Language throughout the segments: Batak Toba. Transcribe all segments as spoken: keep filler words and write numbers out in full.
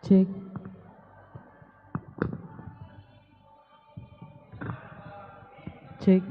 Cek. Cek.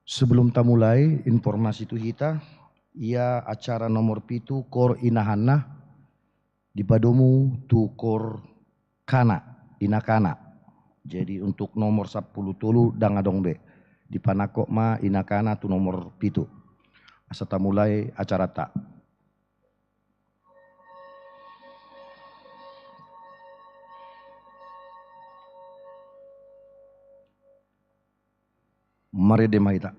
Sebelum tamulai informasi tu hita, ia acara nomor pitu, Koor Ina Hanna, dipadomu tu Koor Kana, Ina Kana. Jadi, untuk nomor sampulu tolu ndang adong be. Dipanangkok ma Ina Kana tu nomor pitu. Asa tamulai acaranta. Marende ma hita.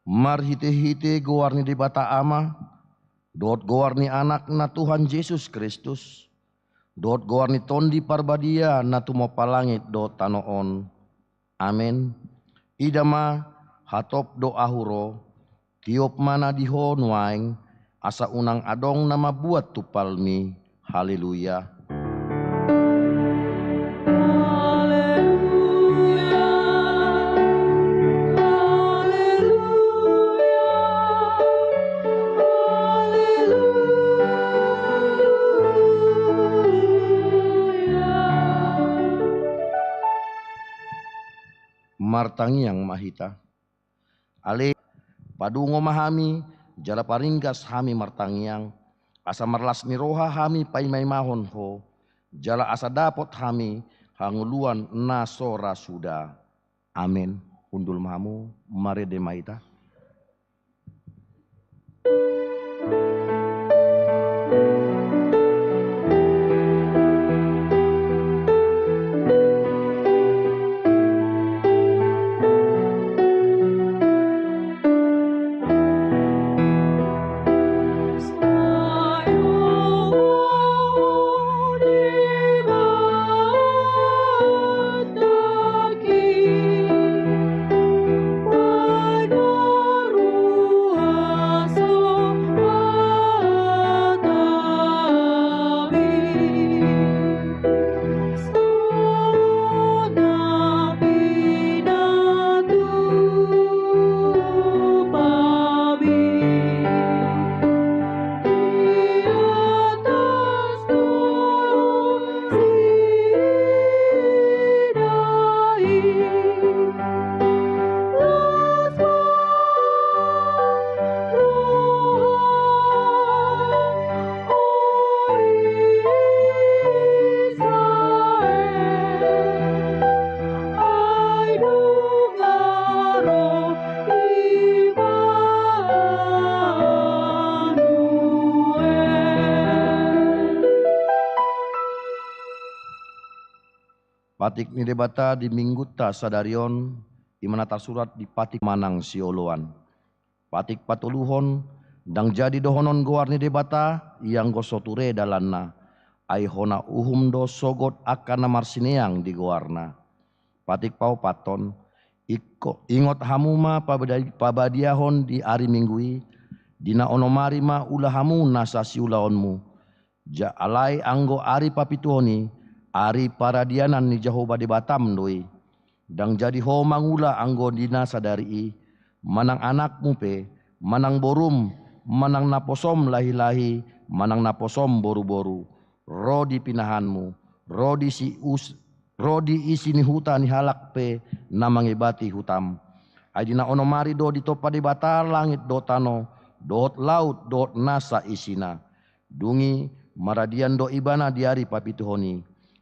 Marhitehite goar ni Debata Ama, dohot goar ni Anakna Tuhan Jesus Kristus, dohot goar ni Tondi Parbadia na tumompa langit dohot tano on. Amen. Ida ma, hatop do ahu ro, tiop ma na di ho nuaeng, asa unang adong na mambuat tumpalmi. Haleluya. Martangiang ma hita. Ale, padungo ma hami, jala paringgas hami martangiang, asa marlas ni roha hami paimaimahon Ho, jala asa dapot hami hangoluan na so ra suda. Amen. Hundul ma hamu, marende ma hita. Patik ni Debata di Minggunta sadari on, i ma na tarsurat di Patik manang sioloan. Patik patoluhon, ndang jadi dohonon goar ni Debata, ianggo so ture dalanna, ai hona uhum do sogot angka na marsineang di goarna. Patik paopathon, ingko-, ingot hamu ma pabada-, pabadiahon di ari Minggu i, di na onom ari ma ula hamu nasa siulaonmu. Ja-, alai anggo ari papituhon i, ari paradianan ni Jahowa Debatam do i. Ndang jadi ho mangula anggo di na sadari i, manang anakmu pe, manang borum, manang naposom lahilahi, manang naposom boruboru, ro di pinahanmu, ro di si us-, ro di isi ni huta ni halak pe na mangebati hutam. Ai di na onom ari do ditompa Debata langit dohot tano, dohot laut dohot nasa isina. Dung i maradian do Ibana di ari papituhon i.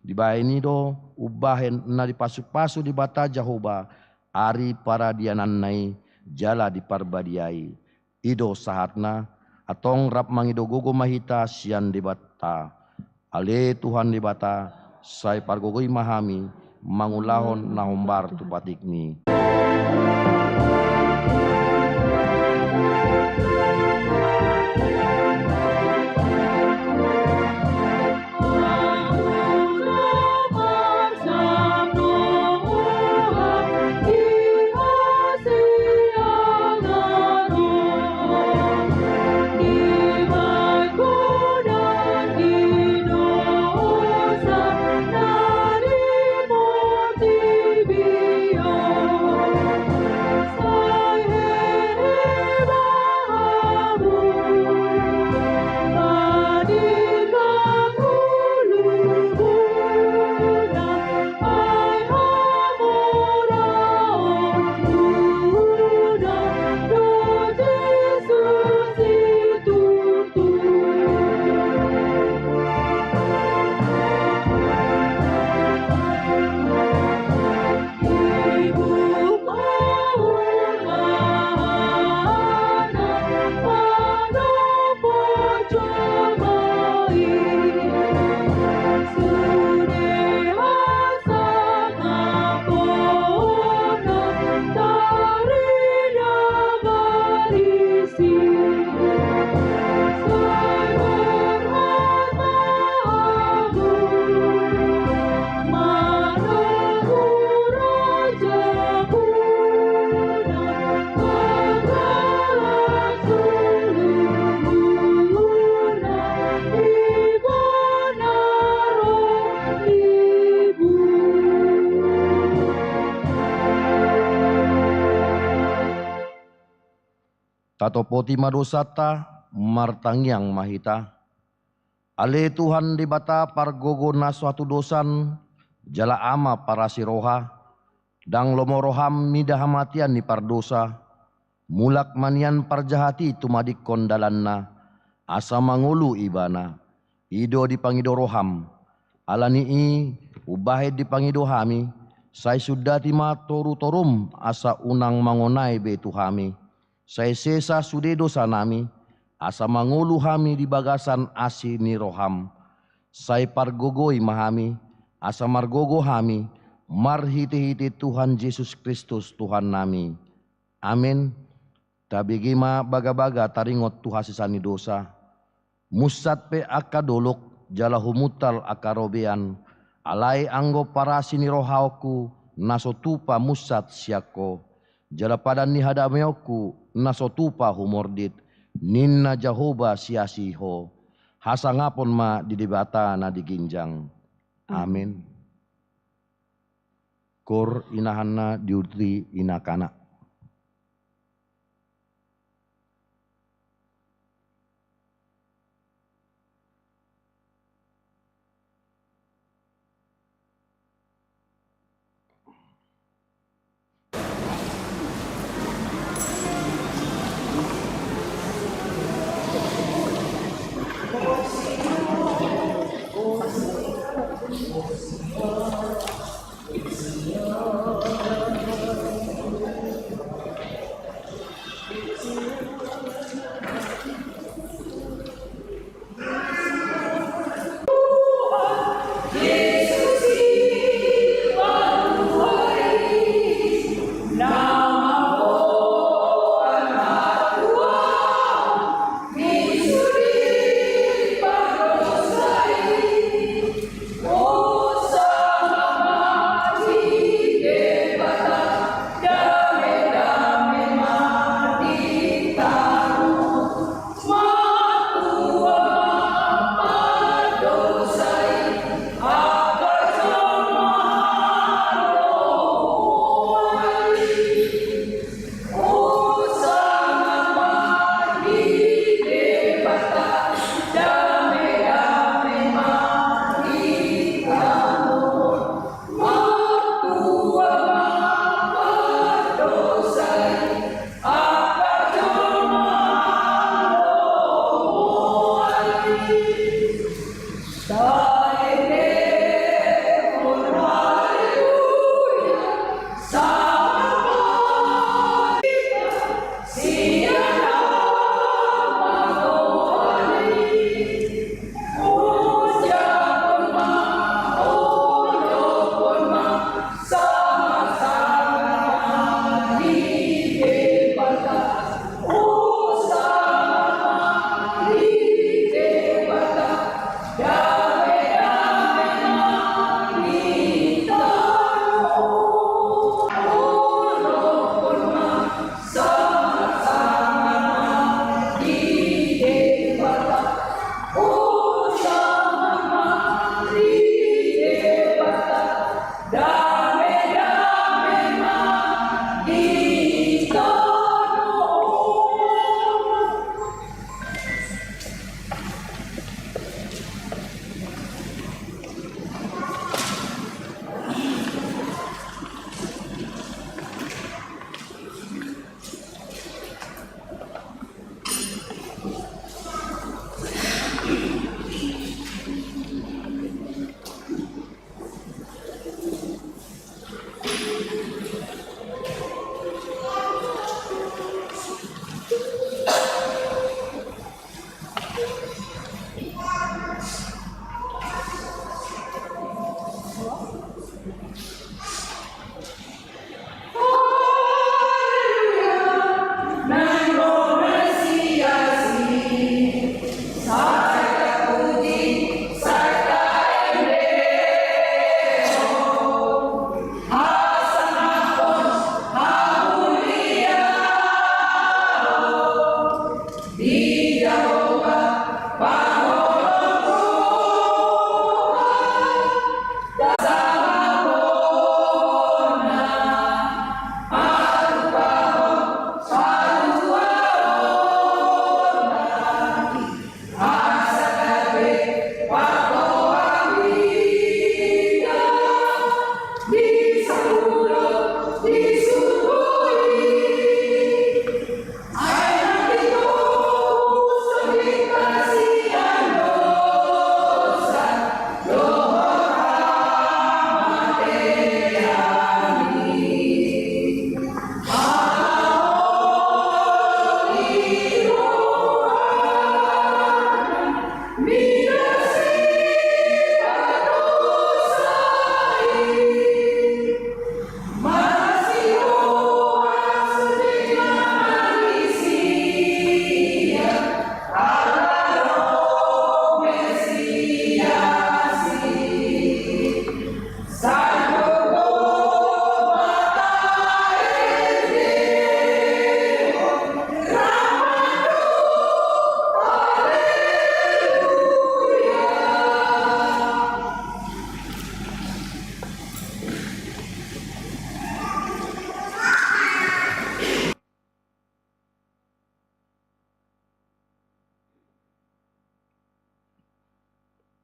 Dibahen i do umbahen na dipasupasu Debata Jahowa ari paradiananna i jala diparbadiai. I do sahatna, antong rap mangido gogo ma hita sian Debata. Ale Tuhan Debata, sai pargogoi ma hami mangulahon na hombar tu patikmi. Tatopoti ma dosanta, martangiang ma hita. Ale Tuhan Debata pargogo na so hatudosan, jala Ama parasi roha, Ndang lomo roham mida hamatean ni pardosa, mulak ma nian parjahat i tumadingkon dalanna, asa mangolu ibana. I do dipangido roham. Ala ni i, umbahen dipangido hami, sai sundati ma torutorum asa unang mangonai be tu hami. Sai sesa sude dosanami, asa mangolu hami di bagasan asi ni roham. Sai pargogoi ma hami, asa margogo hami, marhitehite Tuhan Jesus Kristus Tuhannami. Amen. Tabege ma bagabaga taringot tu hasesaan ni dosa. Munsat pe angka dolok jala humuntal angka robean, alai anggo parasi ni rohaonku na so tupa munsat sian Ho, jala padan ni hadameonku na so tupa humordit, ninna Jahowa siasi Ho. Hasangapon ma di Debata na di ginjang. Amen. Kor inahanna diuduti inakana.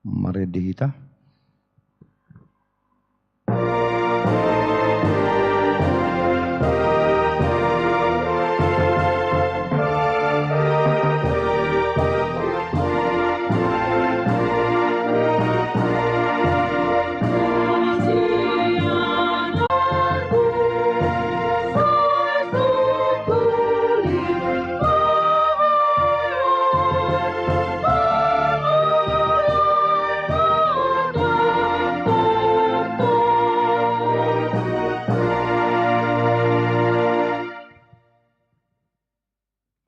Marende hita.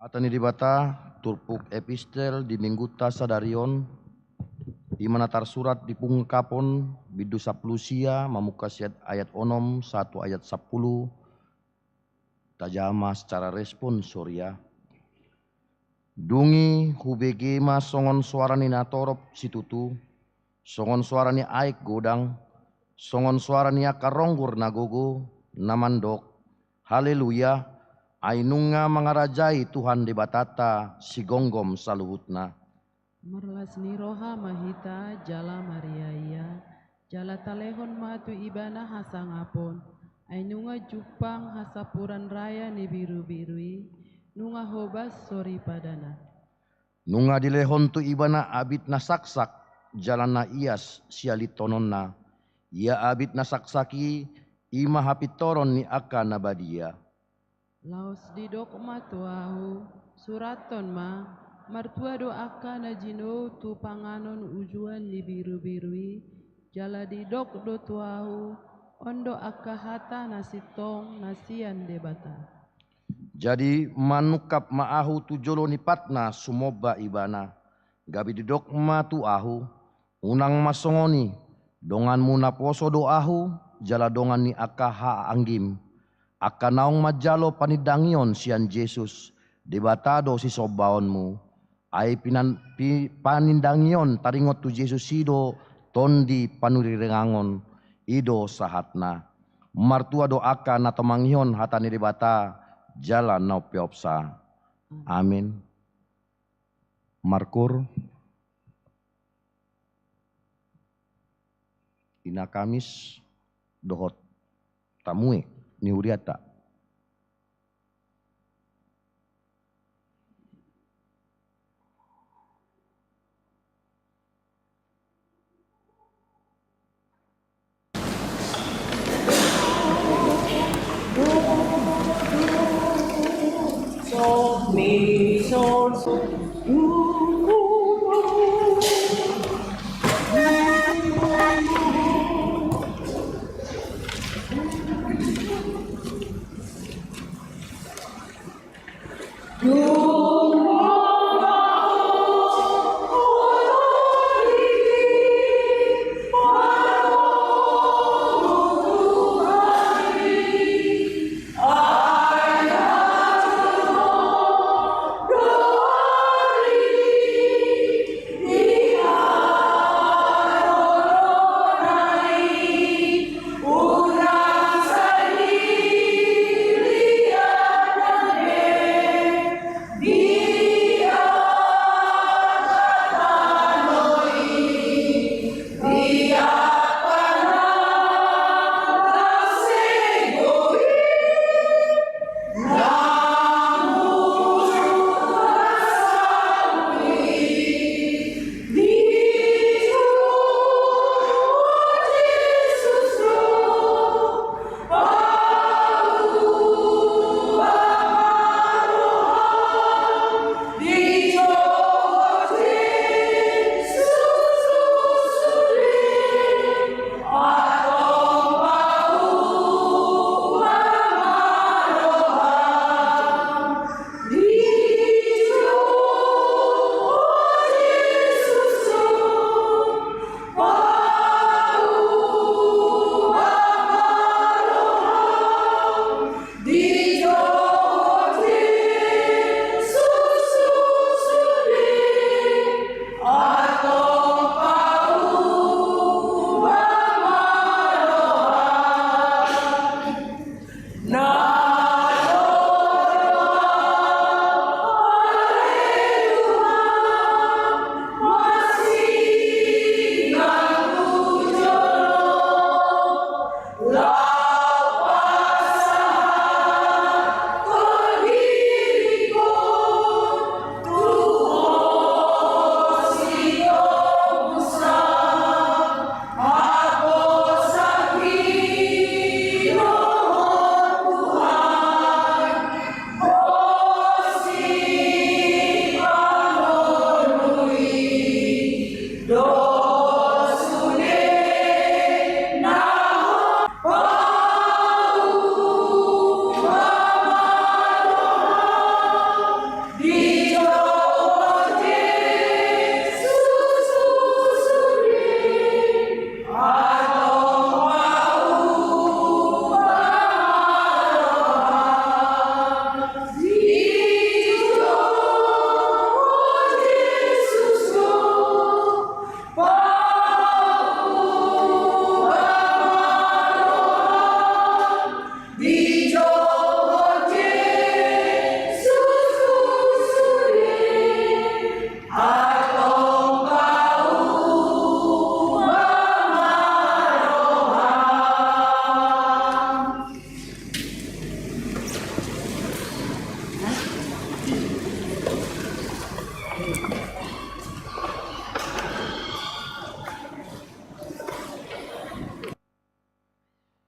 Hata ni Debata, turpuk epistel di Minggunta sadari on, i ma na tarsurat di Pungkapon, bindu sampulu sia, mamungka sian ayat onom sahat tu ayat sampulu, tajama secara responsoria. Dung i hubege ma songon soara ni natorop situtu, songon soara ni aek godang, songon soara ni angka ronggur na gogo, na mandok: Haleluya! Ai nunga mangarajai Tuhan Debatanta sigomgom saluhutna. Marlas ni roha ma hita jala mariaia, jala talehon ma tu Ibana hasangapon, ai nunga jumpang hasampuran raya ni birubiru i, nunga hobas soripadana. Nunga dilehon tu Ibana abit na saksak jala na ias sialinhononna. Ia abit na saksak i, i ma hapintoron ni angka na badia. Laos didok ma tu ahu: Surathon ma: Martua do angka na jinou tu panganon ujuan ni birubiru i. Jala didok do tu ahu: On do angka hata na sintong na sian Debata. Jadi manungkap ma ahu tu jolo ni patna sumomba Ibana. Gabe didok ma tu ahu: Unang ma songon i, donganmu naposo do ahu, jala dongan ni angka hahaanggim. Angka naung manjalo panindangion sian Jesus, Debata do sisombaonmu. Ai pinan-, pi-, panindangion taringot tu Jesus i do tondi panurirangon, i do sahatna. Martua do angka na tumangihon hata ni Debata jala na umpeopsa. Amin. Markur. Ina Kamis dohot tamue ni hurianta.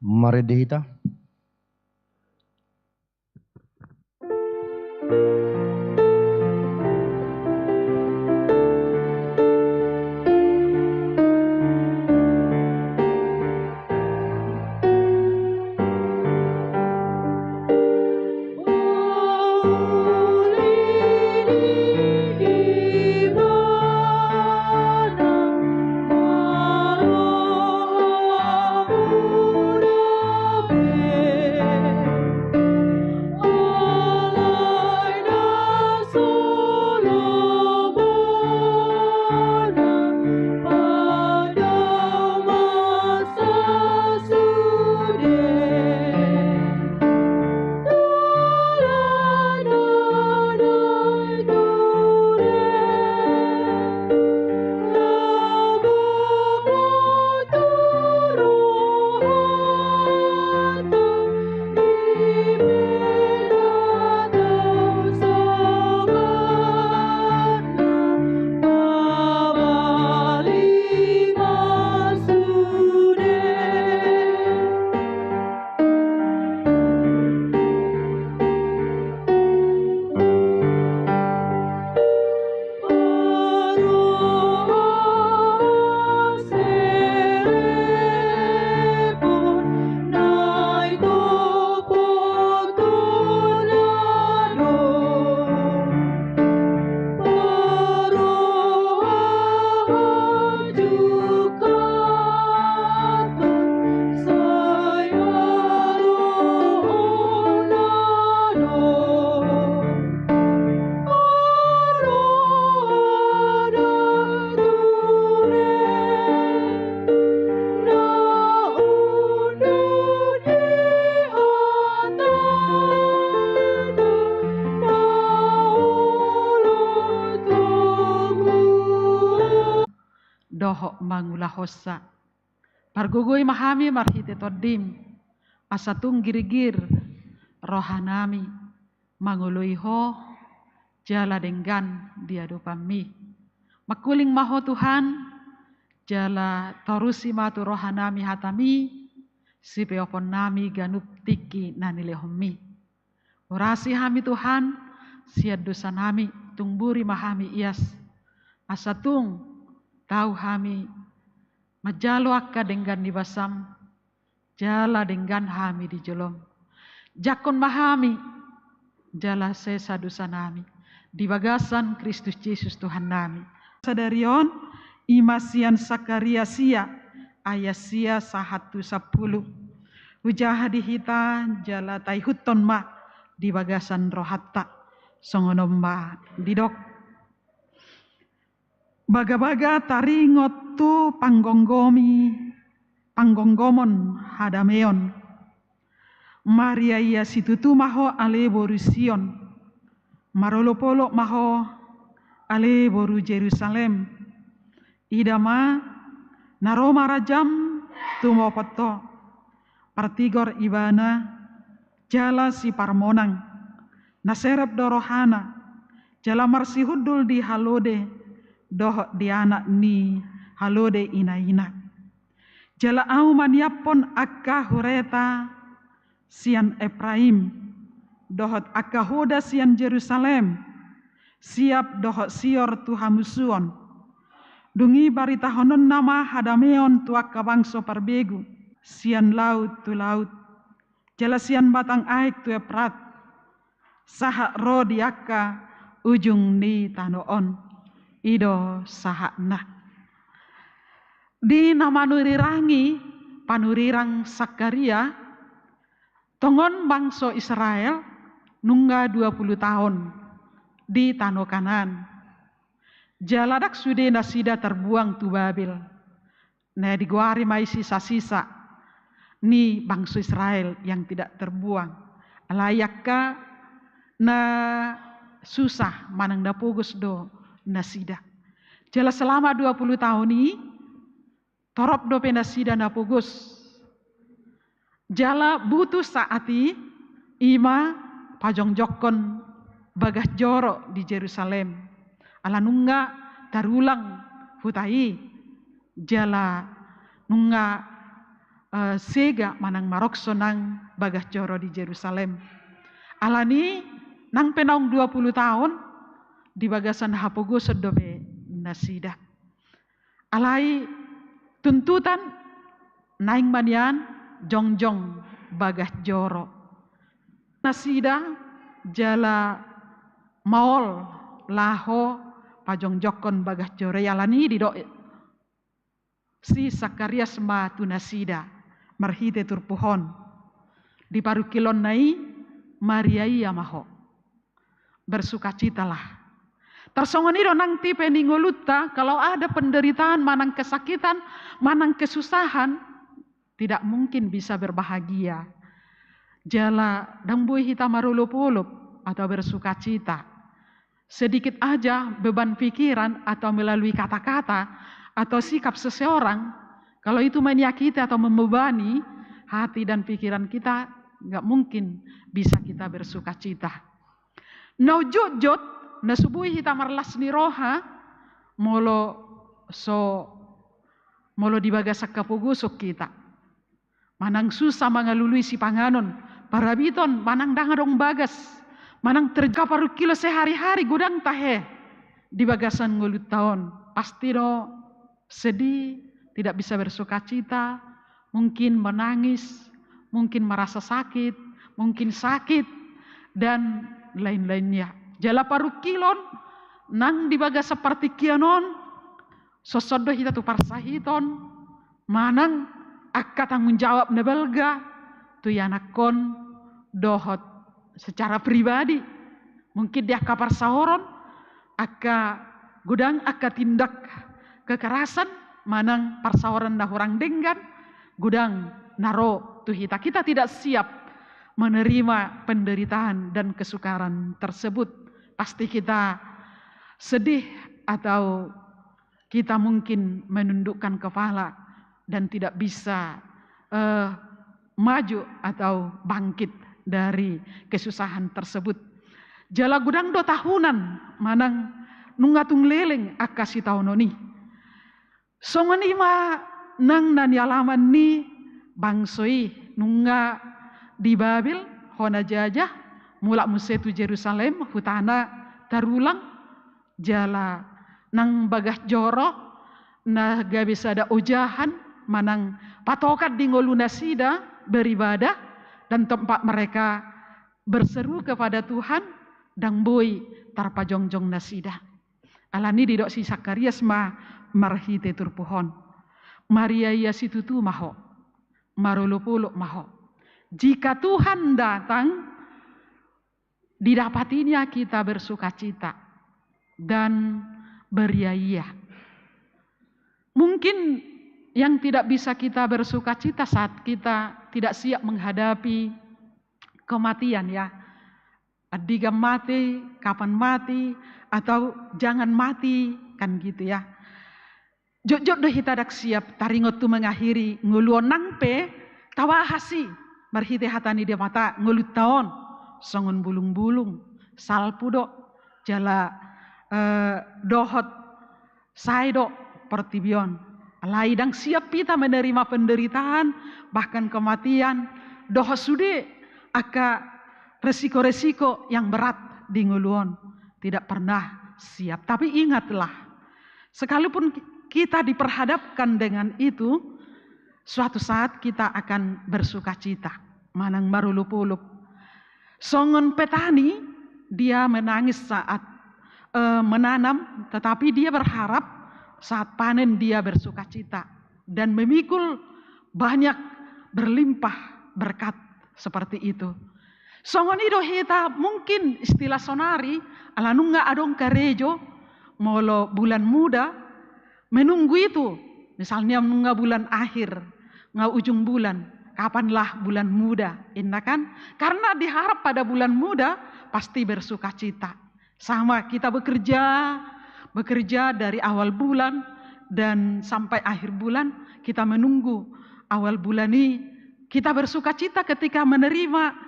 Marende hita. Dohot mangulahonsa. Pargogoi ma hami marhite Tondim, asa tung girgir rohanami mangoloi Ho jala denggan di adopanMi. Mangkuling ma Ho Tuhan, jala torusi ma tu rohanami hataMi, sipeoponnami ganup tingki na nilehonMi. Horasi hami Tuhan, sian dosanami, tung buri ma hami ias. Asa tung tau hami manjalo angka denggan ni basaM, jala denggan hami di joloM. Jangkon ma hami, jala sesa dosanami di bagasan Kristus Jesus Tuhannami. Sadari on, i ma sian Sakaria sia, ayat sia sahat tu sampulu. Hujaha di hita jala taihuthon ma di bagasan rohanta. Songon on ma didok. Bagabaga taringot tu panggomgomi, panggonggomon hadameon. Mariaia situtu ma ho ale boru Sion, marolopolop ma ho ale boru Jerusalem. Ida ma, na ro ma rajam tumopot ho, partigor ibana, jala siparmonang, na serep do rohana, jala marsihundul di halode, dohot di anak ni halode inaina. Jala ahu maniaphon angka hureta sian Epraim, dohot angka hoda sian Jerusalem, siap dohot sior tu hamusuon. Dung i baritahononna ma hadameon tu angka bangso parbegu, sian laut tu laut, jala sian batang aek tu Eprat, sahat ro di angka ujung ni tano on. I do sahatna. Di na manurirangi panurirang Sakaria, tongon bangso Israel nunga dua pulu taon di tano Kanaan. Jala ndang sude nasida tarbuang tu Babel. Na digoari ma i sisa-sisa ni bangso Israel yang tidak terbuang. Alai angka na susah manang na pogos do nasida. Jala selama dua pulu taon i, torop dope nasida na pogos. Jala butuh saat i, i ma pajongjongkon bagas joro di Jerusalem. Ala nunga tarulang huta i, jala nunga, eh, sega manang marokso nang bagas joro di Jerusalem. Alani nang pe naung dua pulu taon, di bagasan hapogoson dope nasida. Alai tuntutan naeng ma nian jongjong bagas joro nasida jala maol laho pajongjongkon bagas joro i. Alani didok si Sakarias ma tu nasida marhite turpuk on, di parungkilonna i, mariaia ma ho. Bersukacitalah. Tarsongon i do nang tipe ni ngolunta, kalau ada penderitaan, manang kesakitan, manang kesusahan, tidak mungkin bisa berbahagia. Jala ndang boi hita marolop-olop atau bersukacita. Sedikit aja beban pikiran atau melalui kata-kata atau sikap seseorang, kalau itu menyakiti atau membebani hati dan pikiran kita, nggak mungkin bisa kita bersukacita. Na jotjot, na so boi hita marlas ni roha, molo so, molo di bagasan hapogoson hita. Manang susah mangalului sipanganon, parabiton, manang ndang adong bagas, manang terjadi parungkilon sehari-hari godang tahe di bagasan ngolunta on. Pasti do sedih, tidak bisa bersukacita, mungkin menangis, mungkin merasa sakit, mungkin sakit, dan lain-lainnya. Jala parungkilon nang di bagasan partingkian on, songon do hita tu parsahiton, manang angka tanggung jawab na balga tu ianakhon dohot secara pribadi. Mungkin di angka parsaoron, angka godang angka tindak kekerasan, manang parsaoron na hurang denggan, godang na ro tu hita. Kita tidak siap menerima penderitaan dan kesukaran tersebut. Pasti kita sedih atau kita mungkin menundukkan kepala dan tidak bisa, eh, maju atau bangkit dari kesusahan tersebut. Jala godang do tahunan manang nunga tung leleng angka sitaonon i. Songon i ma nang na nialaman ni bangso i, nunga di Babel hona jajah, mulak muse tu Jerusalem, hutana tarulang, jala nang bagas joro na gabe sada ojahan manang patokan di ngolu nasida beribadah dan tempat mereka berseru kepada Tuhan, ndang boi tarpajongjong nasida. Alani didok si Sakarias ma marhite turpuk on, mariaia situtu ma ho, marolop-olop ma ho. Jika Tuhan datang, didapatinya kita bersukacita dan beriaia. Mungkin yang tidak bisa kita bersukacita saat kita tidak siap menghadapi kematian, ya. Andigan mati, kapan mati, atau jangan mati, kan gitu, ya. Jotjot do hita ndang siap taringot tu mengakhiri ngolu on, nang pe tabahas i marhite hata ni Debata, ngolunta on songon bulung-bulung, salpu do, jala, eh, dohot sae do portibi on. Alai ndang siap hita menerima penderitaan, bahkan kematian, dohot sude angka resiko-resiko yang berat di ngolu on. Tidak pernah siap. Tapi ingatlah, sekalipun ki-, kita diperhadapkan dengan itu, suatu saat kita akan bersukacita, manang marolopolop. Songon petani, dia menangis saat, eh, menanam, tetapi dia berharap saat panen dia bersukacita dan memikul banyak, berlimpah berkat seperti itu. Songon i do hita, mungkin istilah sonari, ala nunga adong karejo, molo bulan muda, menunggu itu, misalnya nunga bulan akhir, nunga ujung bulan, kapanlah bulan muda, inna kan? Karena diharap pada bulan muda pasti bersukacita. Sama, kita bekerja, bekerja dari awal bulan dan sampai akhir bulan, kita menunggu awal bulan ini, kita bersukacita ketika menerima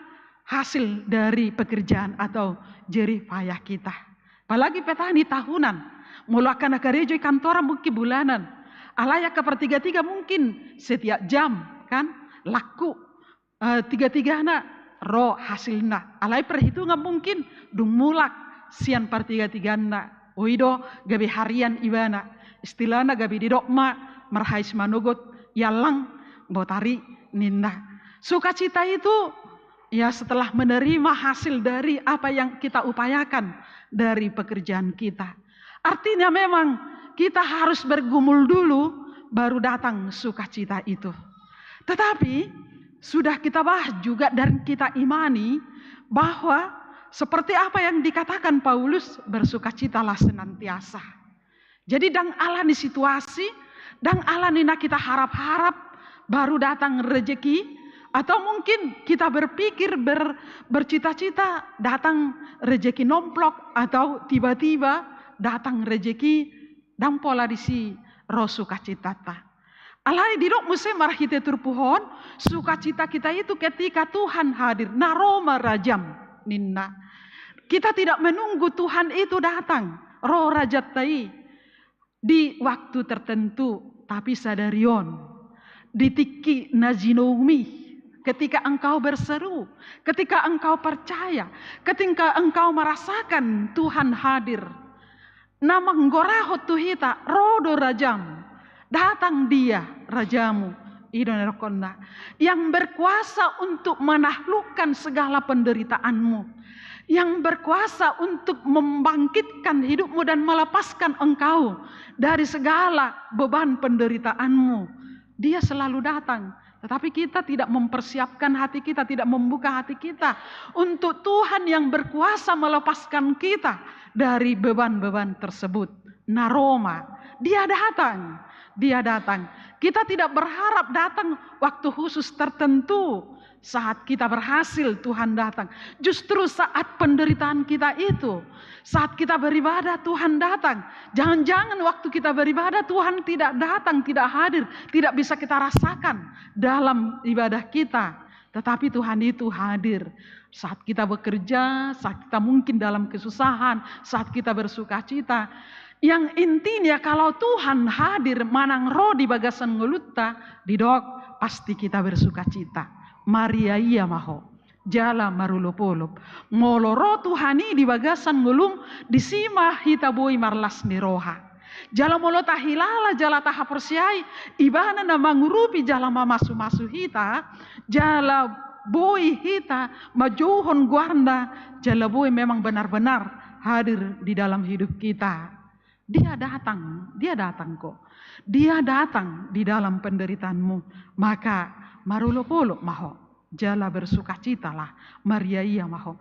hasil dari pekerjaan atau jerih payah kita. Apalagi petani tahunan, molo angka na karejo i kantoran mungkin bulanan. Alai angka partigatiga mungkin setiap jam, kan? Laku, eh, tigatigana ro hasilna. Alai perhitungan mungkin dung mulak sian partigatiganna. O, i do gabe harian ibana. Istilahna gabe didok ma marhais manogot, iallang botari, ninna. Sukacita itu, ya, setelah menerima hasil dari apa yang kita upayakan dari pekerjaan kita. Artinya memang kita harus bergumul dulu, baru datang sukacita itu. Tetapi sudah kita bahas juga dan kita imani bahwa seperti apa yang dikatakan Paulus, bersukacitalah senantiasa. Jadi, ndang ala ni situasi, ndang ala ni na kita harap-harap, baru datang rejeki, atau mungkin kita berpikir, ber-, bercita-cita, datang rejeki nomplok, atau tiba-tiba datang rejeki, ndang pola disi ro sukacitata. Alai didok muse marhite turpuk on, sukacita kita itu ketika Tuhan hadir, na ro ma rajam, ninna. Kita tidak menunggu Tuhan itu datang, ro rajanta i di waktu tertentu, tapi sadari on, di tingki na jinoumu, ketika engkau berseru, ketika engkau percaya, ketika engkau merasakan Tuhan hadir, na manggorahon tu hita, ro do rajam, datang Dia, rajamu, i do na didokkonna, yang berkuasa untuk menaklukkan segala penderitaanmu, yang berkuasa untuk membangkitkan hidupmu dan melepaskan engkau dari segala beban penderitaanmu. Dia selalu datang. Tetapi kita tidak mempersiapkan hati kita, tidak membuka hati kita untuk Tuhan yang berkuasa melepaskan kita dari beban-beban tersebut. Na ro ma, Dia datang, Dia datang. Kita tidak berharap datang waktu khusus tertentu, saat kita berhasil Tuhan datang. Justru saat penderitaan kita itu, saat kita beribadah, Tuhan datang. Jangan-jangan waktu kita beribadah, Tuhan tidak datang, tidak hadir, tidak bisa kita rasakan dalam ibadah kita. Tetapi Tuhan itu hadir saat kita bekerja, saat kita mungkin dalam kesusahan, saat kita bersukacita. Yang intinya, kalau Tuhan hadir manang ro di bagasan ngolunta, didok, pasti kita bersukacita. Mariaia ma ho, jala marolopolop. Molo ro Tuhan i di bagasan ngolum, disi ma hita boi marlas ni roha. Jala molo tahilala jala tahaporseai, Ibana na mangurupi jala mamasumasu hita, jala boi hita manjouhon goarna, jala boi memang benar-benar hadir di dalam hidup kita. Dia datang, Dia datang kok. Dia datang di dalam penderitaanmu. Maka marolopolop ma ho, jala bersukacitalah, mariaia ma ho.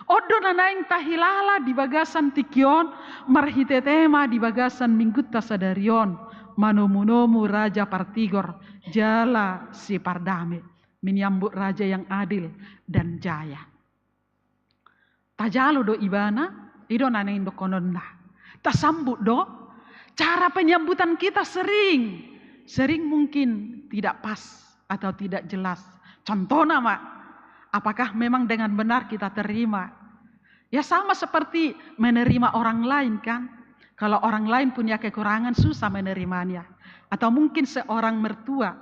On do na naeng tahilala di bagasan tingki on, marhite tema di bagasan minggunta sadari on, manomunomu Raja Partigor jala Sipardame, menyambut Raja yang adil dan jaya. Tajalo do Ibana, i do na naeng dohononna. Tasambut do, cara penyambutan kita sering, sering mungkin tidak pas atau tidak jelas. Contohna ma, apakah memang dengan benar kita terima? Ya, sama seperti menerima orang lain, kan? Kalau orang lain punya kekurangan, susah menerimanya. Atau mungkin seorang mertua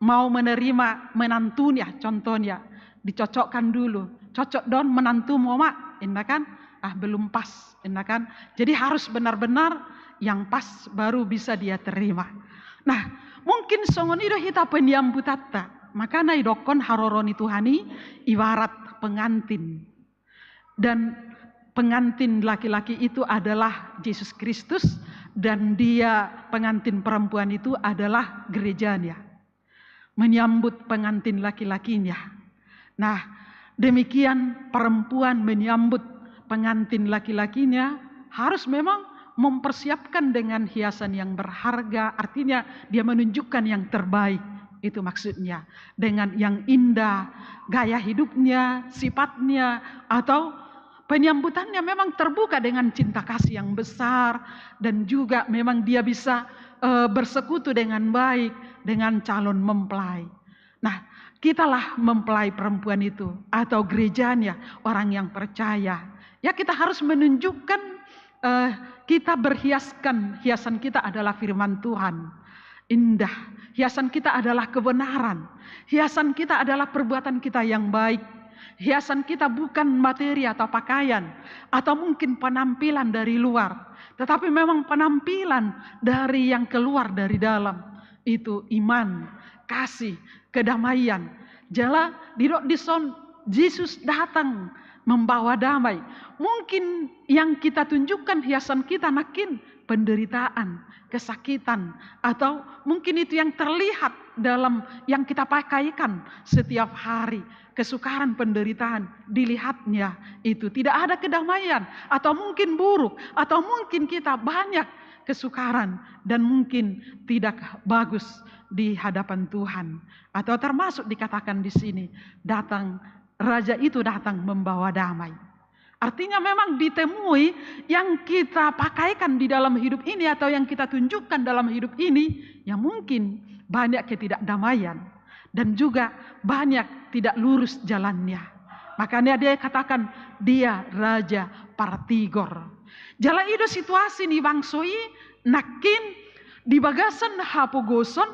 mau menerima menantunya, contohnya, dicocokkan dulu. Cocok don menantumu, Oma? Inna kan? Ah, belum pas, inna kan? Jadi harus benar-benar yang pas baru bisa dia terima. Nah, mungkin songon i do hita peniambutanta. Makana idokkon haroro ni Tuhan i ibarat pengantin. Dan pengantin laki-laki itu adalah Yesus Kristus, dan dia, pengantin perempuan itu adalah gerejanya. Menyambut pengantin laki-lakinya. Nah, demikian perempuan menyambut pengantin laki-lakinya harus memang mempersiapkan dengan hiasan yang berharga, artinya dia menunjukkan yang terbaik, itu maksudnya. Dengan yang indah, gaya hidupnya, sifatnya, atau penyambutannya memang terbuka dengan cinta kasih yang besar, dan juga memang dia bisa, eh, bersekutu dengan baik dengan calon mempelai. Nah, kitalah mempelai perempuan itu, atau gerejanya, orang yang percaya. Ya, kita harus menunjukkan, eh, kita berhiaskan, hiasan kita adalah firman Tuhan. Indah. Hiasan kita adalah kebenaran. Hiasan kita adalah perbuatan kita yang baik. Hiasan kita bukan materi atau pakaian, atau mungkin penampilan dari luar, tetapi memang penampilan dari yang keluar dari dalam. Itu iman, kasih, kedamaian. Jala didok dison, Yesus datang membawa damai. Mungkin yang kita tunjukkan hiasan kita nangkin penderitaan, kesakitan, atau mungkin itu yang terlihat dalam yang kita pakaikan setiap hari, kesukaran, penderitaan, dilihatnya itu tidak ada kedamaian, atau mungkin buruk, atau mungkin kita banyak kesukaran dan mungkin tidak bagus di hadapan Tuhan. Atau termasuk dikatakan di sini, datang, raja itu datang membawa damai. Artinya memang ditemui yang kita pakaikan di dalam hidup ini atau yang kita tunjukkan dalam hidup ini, ya mungkin banyak ketidakdamaian dan juga banyak tidak lurus jalannya. Makanya dia katakan dia raja partigor. Jala i do situasi ni bangso i nangkin di bagasan hapogoson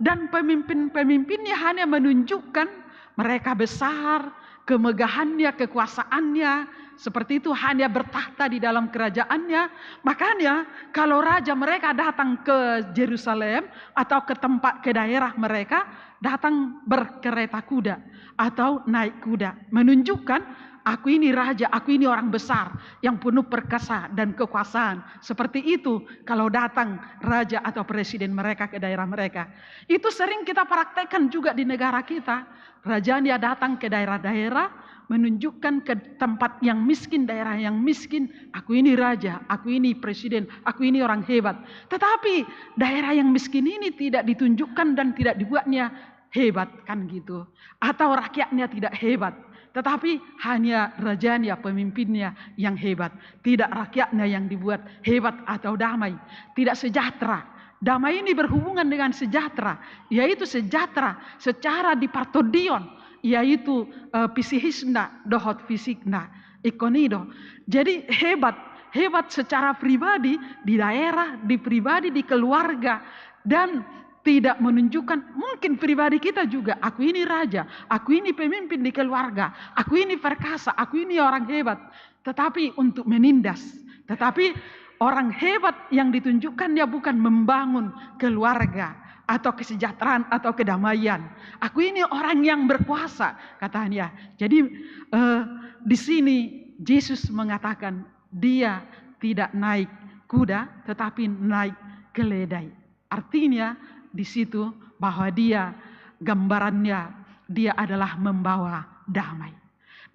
dan pemimpin-pemimpinnya hanya menunjukkan mereka besar, kemegahannya, kekuasaannya, seperti itu hanya bertakhta di dalam kerajaannya. Makanya kalau raja mereka datang ke Jerusalem atau ke tempat, ke daerah mereka, datang berkereta kuda atau naik kuda, menunjukkan aku ini raja, aku ini orang besar yang penuh perkasa dan kekuasaan. Seperti itu kalau datang raja atau presiden mereka ke daerah mereka. Itu sering kita praktekkan juga di negara kita. Rajanya datang ke daerah-daerah, menunjukkan ke tempat yang miskin, daerah yang miskin, aku ini raja, aku ini presiden, aku ini orang hebat. Tetapi daerah yang miskin ini tidak ditunjukkan dan tidak dibuatnya hebat, kan gitu. Atau rakyatnya tidak hebat, tetapi hanya rajanya, pemimpinnya yang hebat, tidak rakyatnya yang dibuat hebat atau damai, tidak sejahtera. Damai ini berhubungan dengan sejahtera, yaitu sejahtera secara di partondion, yaitu, eh, psihisna dohot fisikna. Ingkon i do. Jadi hebat, hebat secara pribadi di daerah, di pribadi, di keluarga, dan tidak menunjukkan, mungkin pribadi kita juga, aku ini raja, aku ini pemimpin di keluarga, aku ini perkasa, aku ini orang hebat. Tetapi untuk menindas, tetapi orang hebat yang ditunjukkannya bukan membangun keluarga atau kesejahteraan atau kedamaian. Aku ini orang yang berkuasa, katanya. Jadi, eh, di sini Yesus mengatakan dia tidak naik kuda, tetapi naik keledai. Artinya di situ bahwa dia, gambarannya, dia adalah membawa damai.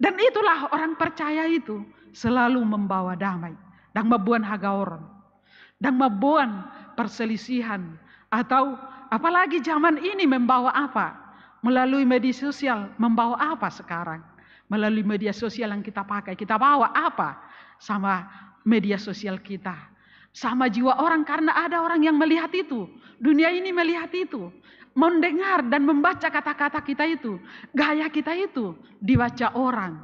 Dan itulah orang percaya itu selalu membawa damai. Ndang mamboan hagaoron, ndang mamboan perselisihan, atau apalagi zaman ini membawa apa? Melalui media sosial membawa apa sekarang? Melalui media sosial yang kita pakai, kita bawa apa sama media sosial kita? Sama jiwa orang, karena ada orang yang melihat itu. Dunia ini melihat itu. Mendengar dan membaca kata-kata kita itu. Gaya kita itu dibaca orang.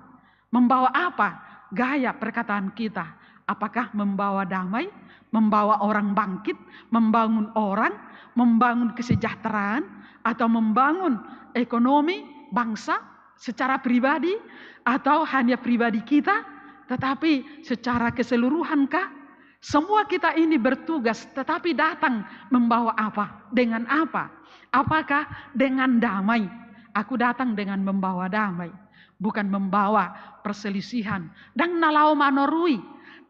Membawa apa gaya perkataan kita? Apakah membawa damai, membawa orang bangkit, membangun orang, membangun kesejahteraan, atau membangun ekonomi bangsa secara pribadi, atau hanya pribadi kita, tetapi secara keseluruhan kah? Semua kita ini bertugas, tetapi datang membawa apa? Dengan apa? Apakah dengan damai? Aku datang dengan membawa damai, bukan membawa perselisihan. Ndang na laho manorui,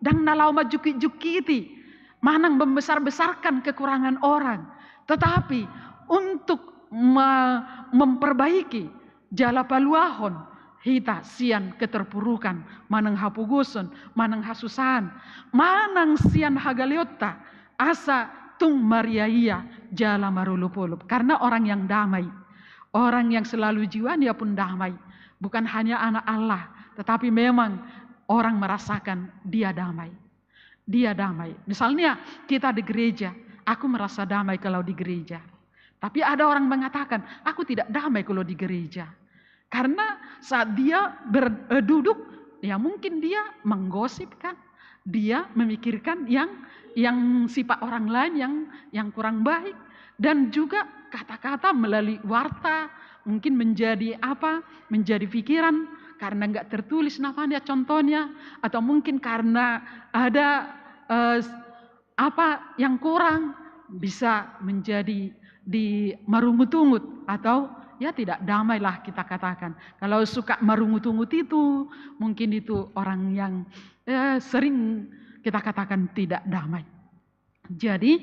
ndang na laho manjukit-jukiti, manang membesar-besarkan kekurangan orang, tetapi untuk me-, memperbaiki jala paluahon hita sian keterpurukan, manang hapogoson, manang hasusahan, manang sian hagaleonta, asa tung mariaia jala marolop-olop. Karena orang yang damai, orang yang selalu jiwanya pun damai, bukan hanya anak Allah, tetapi memang orang merasakan dia damai. Dia damai. Misalnya kita di gereja, aku merasa damai kalau di gereja. Tapi ada orang mengatakan, "Aku tidak damai kalau di gereja." Karena saat dia ber-, eh, duduk, ya mungkin dia menggosip kan. Dia memikirkan yang, yang sifat orang lain yang, yang kurang baik. Dan juga kata-kata melalui warta, mungkin menjadi apa, menjadi pikiran karena nggak tertulis namanya, contohnya, atau mungkin karena ada, eh, apa yang kurang, bisa menjadi di marungut-ungut atau ya tidak damai lah kita katakan. Kalau suka marungut-ungut itu, mungkin itu orang yang, eh, sering kita katakan tidak damai. Jadi,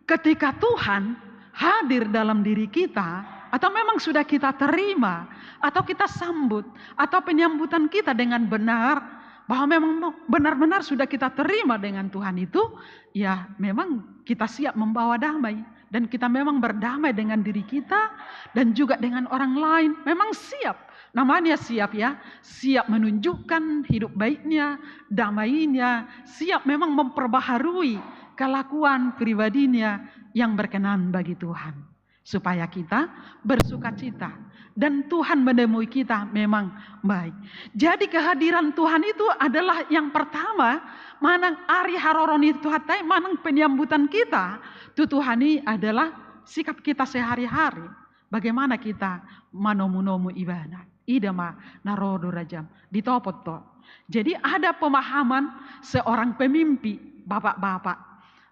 ketika Tuhan hadir dalam diri kita, atau memang sudah kita terima, atau kita sambut, atau penyambutan kita dengan benar, bahwa memang benar-benar sudah kita terima dengan Tuhan itu, ya memang kita siap membawa damai. Dan kita memang berdamai dengan diri kita dan juga dengan orang lain. Memang siap. Namanya siap ya, siap menunjukkan hidup baiknya, damainya, siap memang memperbaharui kelakuan pribadinya yang berkenan bagi Tuhan. Supaya kita bersukacita dan Tuhan menemui kita memang baik. Jadi kehadiran Tuhan itu adalah yang pertama, manang ari haroro ni Tuhanta i, manang penyambutan kita tu Tuhan i adalah sikap kita sehari-hari. Bagaimana kita manomu-nomu Ibana? Ida ma na ro do rajam, ditopot do. Jadi ada pemahaman seorang pemimpi, bapak-bapak,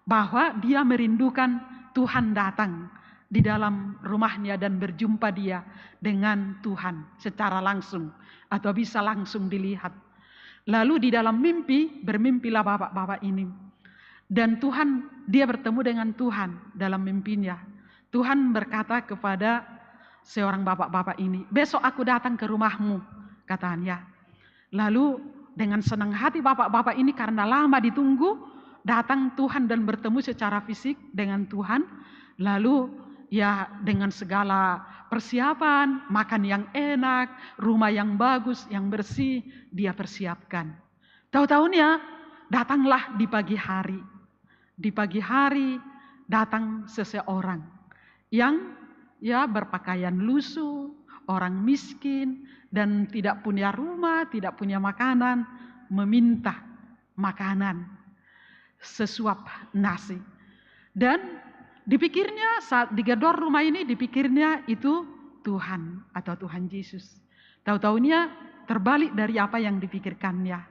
bahwa dia merindukan Tuhan datang di dalam rumahnya dan berjumpa dia dengan Tuhan secara langsung atau bisa langsung dilihat. Lalu di dalam mimpi, bermimpilah bapak-bapak ini. Dan Tuhan, dia bertemu dengan Tuhan dalam mimpinya. Tuhan berkata kepada seorang bapak-bapak ini, "Besok aku datang ke rumahmu," katanya. Lalu dengan senang hati bapak-bapak ini, karena lama ditunggu, datang Tuhan dan bertemu secara fisik dengan Tuhan. Lalu ya dengan segala persiapan, makan yang enak, rumah yang bagus, yang bersih, dia persiapkan. Tahu-tahunya datanglah di pagi hari. Di pagi hari datang seseorang yang ya berpakaian lusuh, orang miskin, dan tidak punya rumah, tidak punya makanan, meminta makanan sesuap nasi. Dan dipikirnya saat digedor rumah ini, dipikirnya itu Tuhan atau Tuhan Yesus. Tahu-tahunya terbalik dari apa yang dipikirkannya.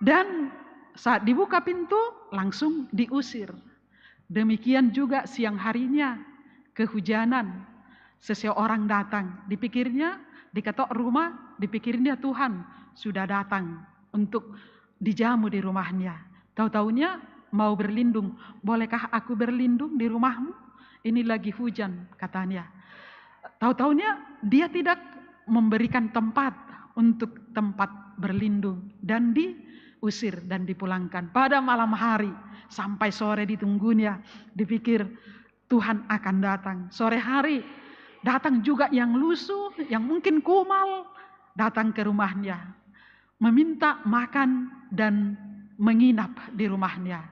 Dan saat dibuka pintu, langsung diusir. Demikian juga siang harinya, kehujanan. Seseorang datang, dipikirnya, diketok rumah, dipikirnya Tuhan sudah datang untuk dijamu di rumahnya. Tahu-tahunya mau berlindung, "Bolehkah aku berlindung di rumahmu? Ini lagi hujan," katanya. Tahu-tahunya dia tidak memberikan tempat untuk tempat berlindung dan diusir dan dipulangkan. Pada malam hari sampai sore ditunggunya, dipikir Tuhan akan datang. Sore hari datang juga yang lusuh, yang mungkin kumal, datang ke rumahnya, meminta makan dan menginap di rumahnya.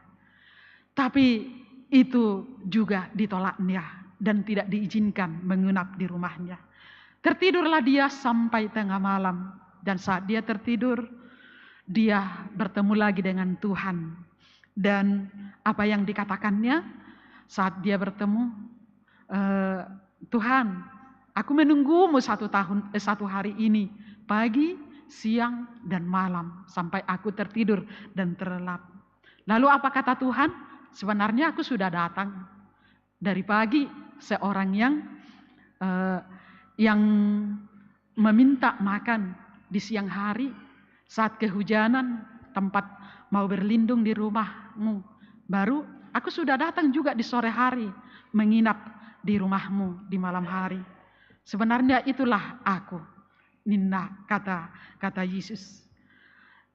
Tapi itu juga ditolaknya dan tidak diizinkan menginap di rumahnya. Tertidurlah dia sampai tengah malam, dan saat dia tertidur, dia bertemu lagi dengan Tuhan. Dan apa yang dikatakannya saat dia bertemu, eh, "Tuhan, aku menunggumu satu tahun, eh, satu hari ini, pagi, siang, dan malam, sampai aku tertidur dan terlelap." Lalu apa kata Tuhan? Sebenarnya aku sudah datang dari pagi, seorang yang eh, yang meminta makan di siang hari saat kehujanan, tempat mau berlindung di rumahmu. Baru aku sudah datang juga di sore hari, menginap di rumahmu di malam hari. Sebenarnya itulah aku, ninna kata kata Yesus.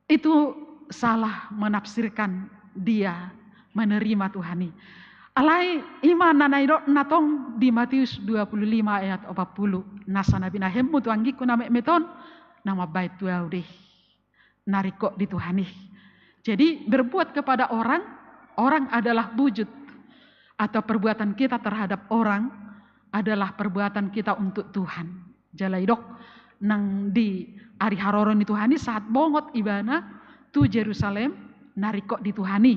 Itu salah menafsirkan dia menerima Tuhan i. Alai ima na naidokna tong di Matius dua puluh lima ayat opat puluh, nasa na binahenmu tu anggingku na metmet on, na mambahen tu ahu do i, na ringkot di Tuhan i. Jadi berbuat kepada orang, orang adalah wujud, atau perbuatan kita terhadap orang adalah perbuatan kita untuk Tuhan. Jala idok nang di ari haroro ni Tuhan i sahat bongot ibana tu Jerusalem, na ringkot di Tuhan i,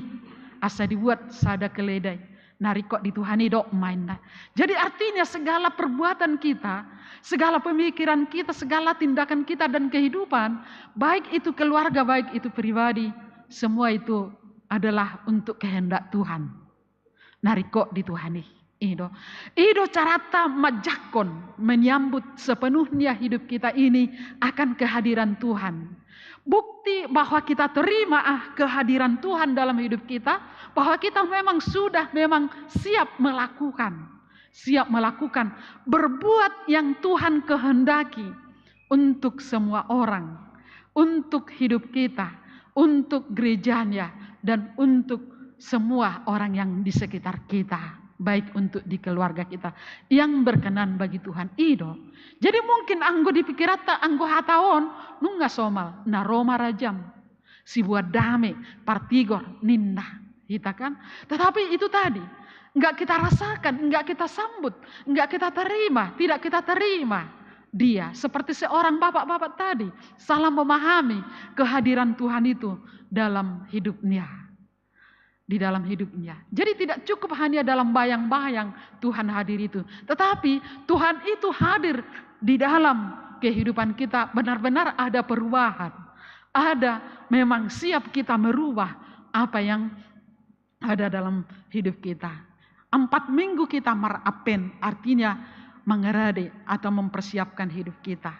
asa dibuat sada keledai, na ringkot di Tuhan i do ma inna. Jadi artinya segala perbuatan kita, segala pemikiran kita, segala tindakan kita dan kehidupan, baik itu keluarga, baik itu pribadi, semua itu adalah untuk kehendak Tuhan. Na ringkot di Tuhan i. I do. I do carata manjangkon, menyambut sepenuhnya hidup kita ini akan kehadiran Tuhan. Bukti bahwa kita terima ah kehadiran Tuhan dalam hidup kita, bahwa kita memang sudah memang siap melakukan, siap melakukan, berbuat yang Tuhan kehendaki untuk semua orang, untuk hidup kita, untuk gerejanya, dan untuk semua orang yang di sekitar kita, baik untuk di keluarga kita, yang berkenan bagi Tuhan. I do. Jadi mungkin anggo di pikiranta, anggo hata on, nunga somal, na ro ma rajam, sibuat dame, partigor, ninna hita kan. Tetapi itu tadi, nggak kita rasakan, nggak kita sambut, nggak kita terima, tidak kita terima dia seperti seorang bapak-bapak tadi salah memahami kehadiran Tuhan itu dalam hidupnya. Di dalam hidupnya. Jadi tidak cukup hanya dalam bayang-bayang Tuhan hadir itu, tetapi Tuhan itu hadir di dalam kehidupan kita, benar-benar ada perubahan. Ada memang siap kita merubah apa yang ada dalam hidup kita. Empat minggu kita marapen, artinya mengerade atau mempersiapkan hidup kita.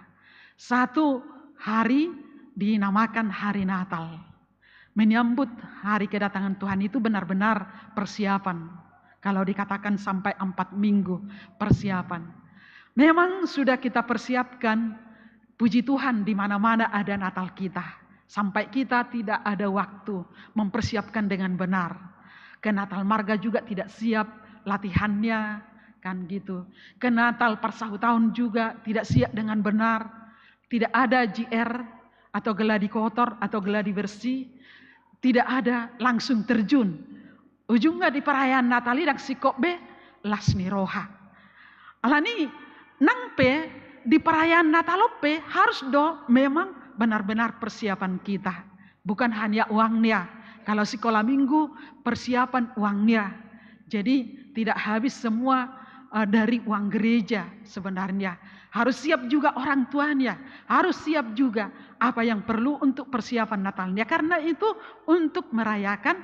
Satu hari dinamakan hari Natal. Menyambut hari kedatangan Tuhan itu benar-benar persiapan. Kalau dikatakan sampai empat minggu persiapan. Memang sudah kita persiapkan, puji Tuhan, di mana-mana ada Natal kita. Sampai kita tidak ada waktu mempersiapkan dengan benar. Ke Natal Marga juga tidak siap latihannya, kan gitu. Ke Natal Parsahutaon juga tidak siap dengan benar. Tidak ada J R atau geladi kotor atau geladi bersih. Tidak ada langsung terjun. Ujungna di perayaan Natal i ndang singkop be las ni roha. Alani nang pe di perayaan Natal on pe harus do memang benar-benar persiapan kita. Bukan hanya uangnya. Kalau sekolah minggu, persiapan uangnya. Jadi tidak habis semua eh, dari uang gereja sebenarnya. Harus siap juga orang tuanya. Harus siap juga apa yang perlu untuk persiapan Natalnya. Karena itu untuk merayakan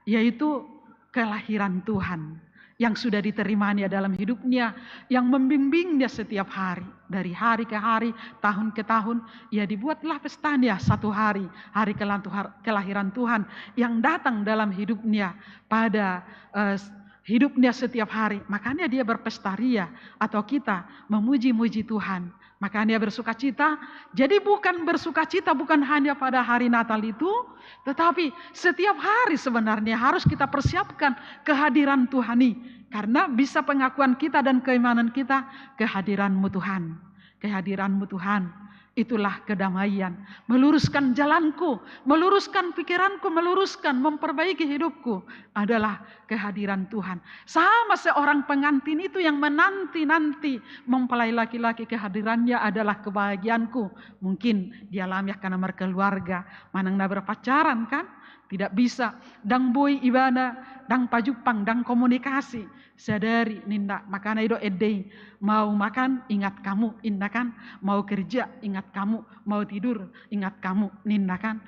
yaitu kelahiran Tuhan yang sudah diterimanya dalam hidupnya, yang membimbingnya setiap hari, dari hari ke hari, tahun ke tahun. Ya, dibuatlah pestanya satu hari, hari kelantuhar- kelahiran Tuhan yang datang dalam hidupnya pada eh, hidupnya setiap hari. Makanya dia berpesta ria atau kita memuji-muji Tuhan. Makanya bersukacita. Jadi bukan bersukacita bukan hanya pada hari Natal itu, tetapi setiap hari sebenarnya harus kita persiapkan kehadiran Tuhan ini. Karena bisa pengakuan kita dan keimanan kita, kehadiran-Mu Tuhan. Kehadiran-Mu Tuhan. Itulah kedamaian. Meluruskan jalanku, meluruskan pikiranku, meluruskan, memperbaiki hidupku adalah kehadiran Tuhan. Sama seorang pengantin itu yang menanti-nanti mempelai laki-laki, kehadirannya adalah kebahagiaanku. Mungkin dia lami angka na markeluarga, manang na berpacaran kan? Tidak bisa. Ndang boi ibana, ndang pajumpang, ndang komunikasi. Sadari ninna, makana i do ende i, mau makan ingat kamu, ninna kan, mau kerja ingat kamu, mau tidur ingat kamu, ninna kan.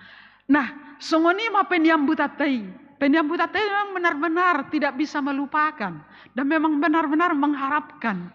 Nah, songon i ma peniambutanta i. Penyambutan tadi memang benar-benar tidak bisa melupakan dan memang benar-benar mengharapkan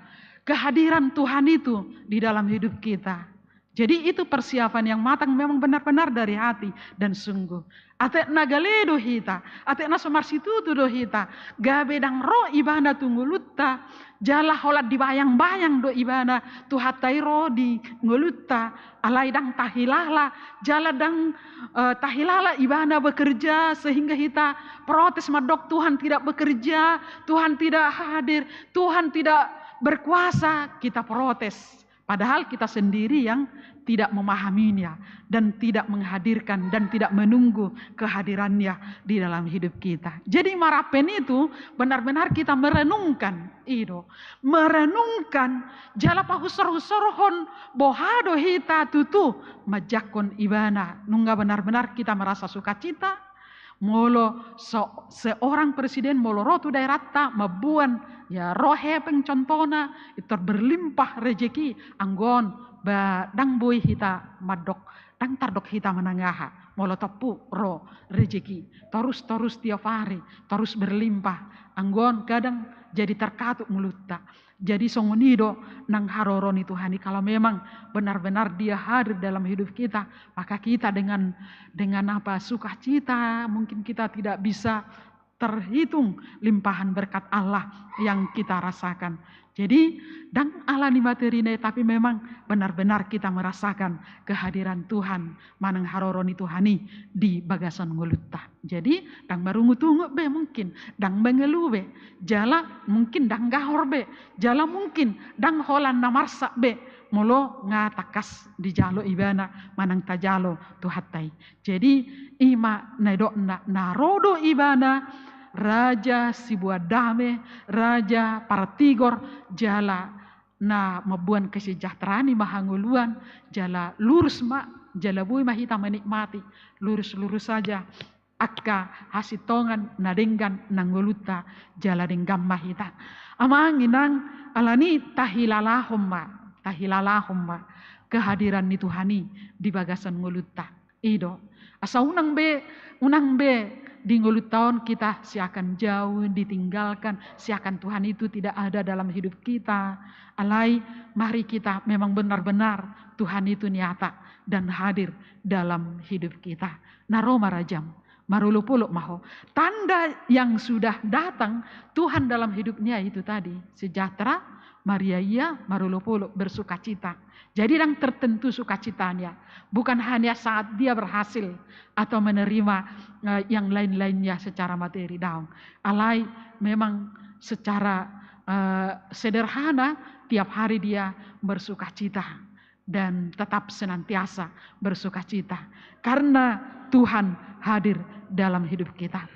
kehadiran Tuhan itu di dalam hidup kita. Jadi itu persiapan yang matang memang benar-benar dari hati dan sungguh. Atik na gale do hita, atik na so marsitutu do hita, gabe ndang ro ibana tu ngolunta, jala holan dibayang-bayang do ibana Tuhanta i ro di ngolunta, alai ndang tahilala, jala ndang, eh, tahilala ibana bekerja sehingga hita protes mandok Tuhan tidak bekerja, Tuhan tidak hadir, Tuhan tidak berkuasa, kita protes. Padahal kita sendiri yang tidak memahaminya dan tidak menghadirkan dan tidak menunggu kehadirannya di dalam hidup kita. Jadi marapen itu benar-benar kita merenungkan, i do, merenungkan jala pahusorhusorhon boha do hita tutu manjangkon ibana. Nunga benar-benar kita merasa sukacita, molo so, seorang presiden molo ro tu daerahta mamboan, ya, ro hepeng contohna, pintor berlimpah rejeki, anggo on ba ndang boi hita mandok, ndang tardok hita manang aha, molo tompu ro rejeki torus-torus tiap hari, torus berlimpah, anggo on kadang jadi terkatuk ngolunta. Jadi songon i do nang haroro ni Tuhan i, kalau memang benar-benar Dia hadir dalam hidup kita, maka kita dengan, dengan apa, sukacita, mungkin kita tidak bisa terhitung limpahan berkat Allah yang kita rasakan. Jadi ndang ala ni materina i, tapi memang benar-benar kita merasakan kehadiran Tuhan manang haroro ni Tuhan i di bagasan ngolunta. Jadi ndang marungutungut be mungkin, ndang mangolu be, jala mungkin ndang gahor be, jala mungkin ndang holan na marsak be, molo nga tangkas dijalo ibana manang tajalo Tuhanta i. Jadi i ma na nidokna, na ro do ibana raja siboan dame, raja partigor, jala na mamboan kesejahteraan i ma hangoluan, jala lurus ma, jala boi ma hita menikmati lurus-lurus saja angka hasintongan na denggan nang ngolunta, jala denggan ma hita. Amang inang, alani i tahilalahon ma, tahilalahon ma kehadiran ni Tuhan i di bagasan ngolunta. I do. Asa unang be, unang be di ngolunta on kita seakan jauh, ditinggalkan, seakan Tuhan itu tidak ada dalam hidup kita. Alai mari kita memang benar-benar Tuhan itu nyata dan hadir dalam hidup kita. Na ro ma rajam, marolopolop ma ho. Tanda yang sudah datang Tuhan dalam hidupnya itu tadi, sejahtera, mariaia, marolopolop, bersukacita. Jadi ndang tertentu sukacitanya. Bukan hanya saat dia berhasil atau menerima, eh, yang lain-lainnya secara materi, daong. Alai memang secara, eh, sederhana tiap hari dia bersukacita dan tetap senantiasa bersukacita karena Tuhan hadir dalam hidup kita.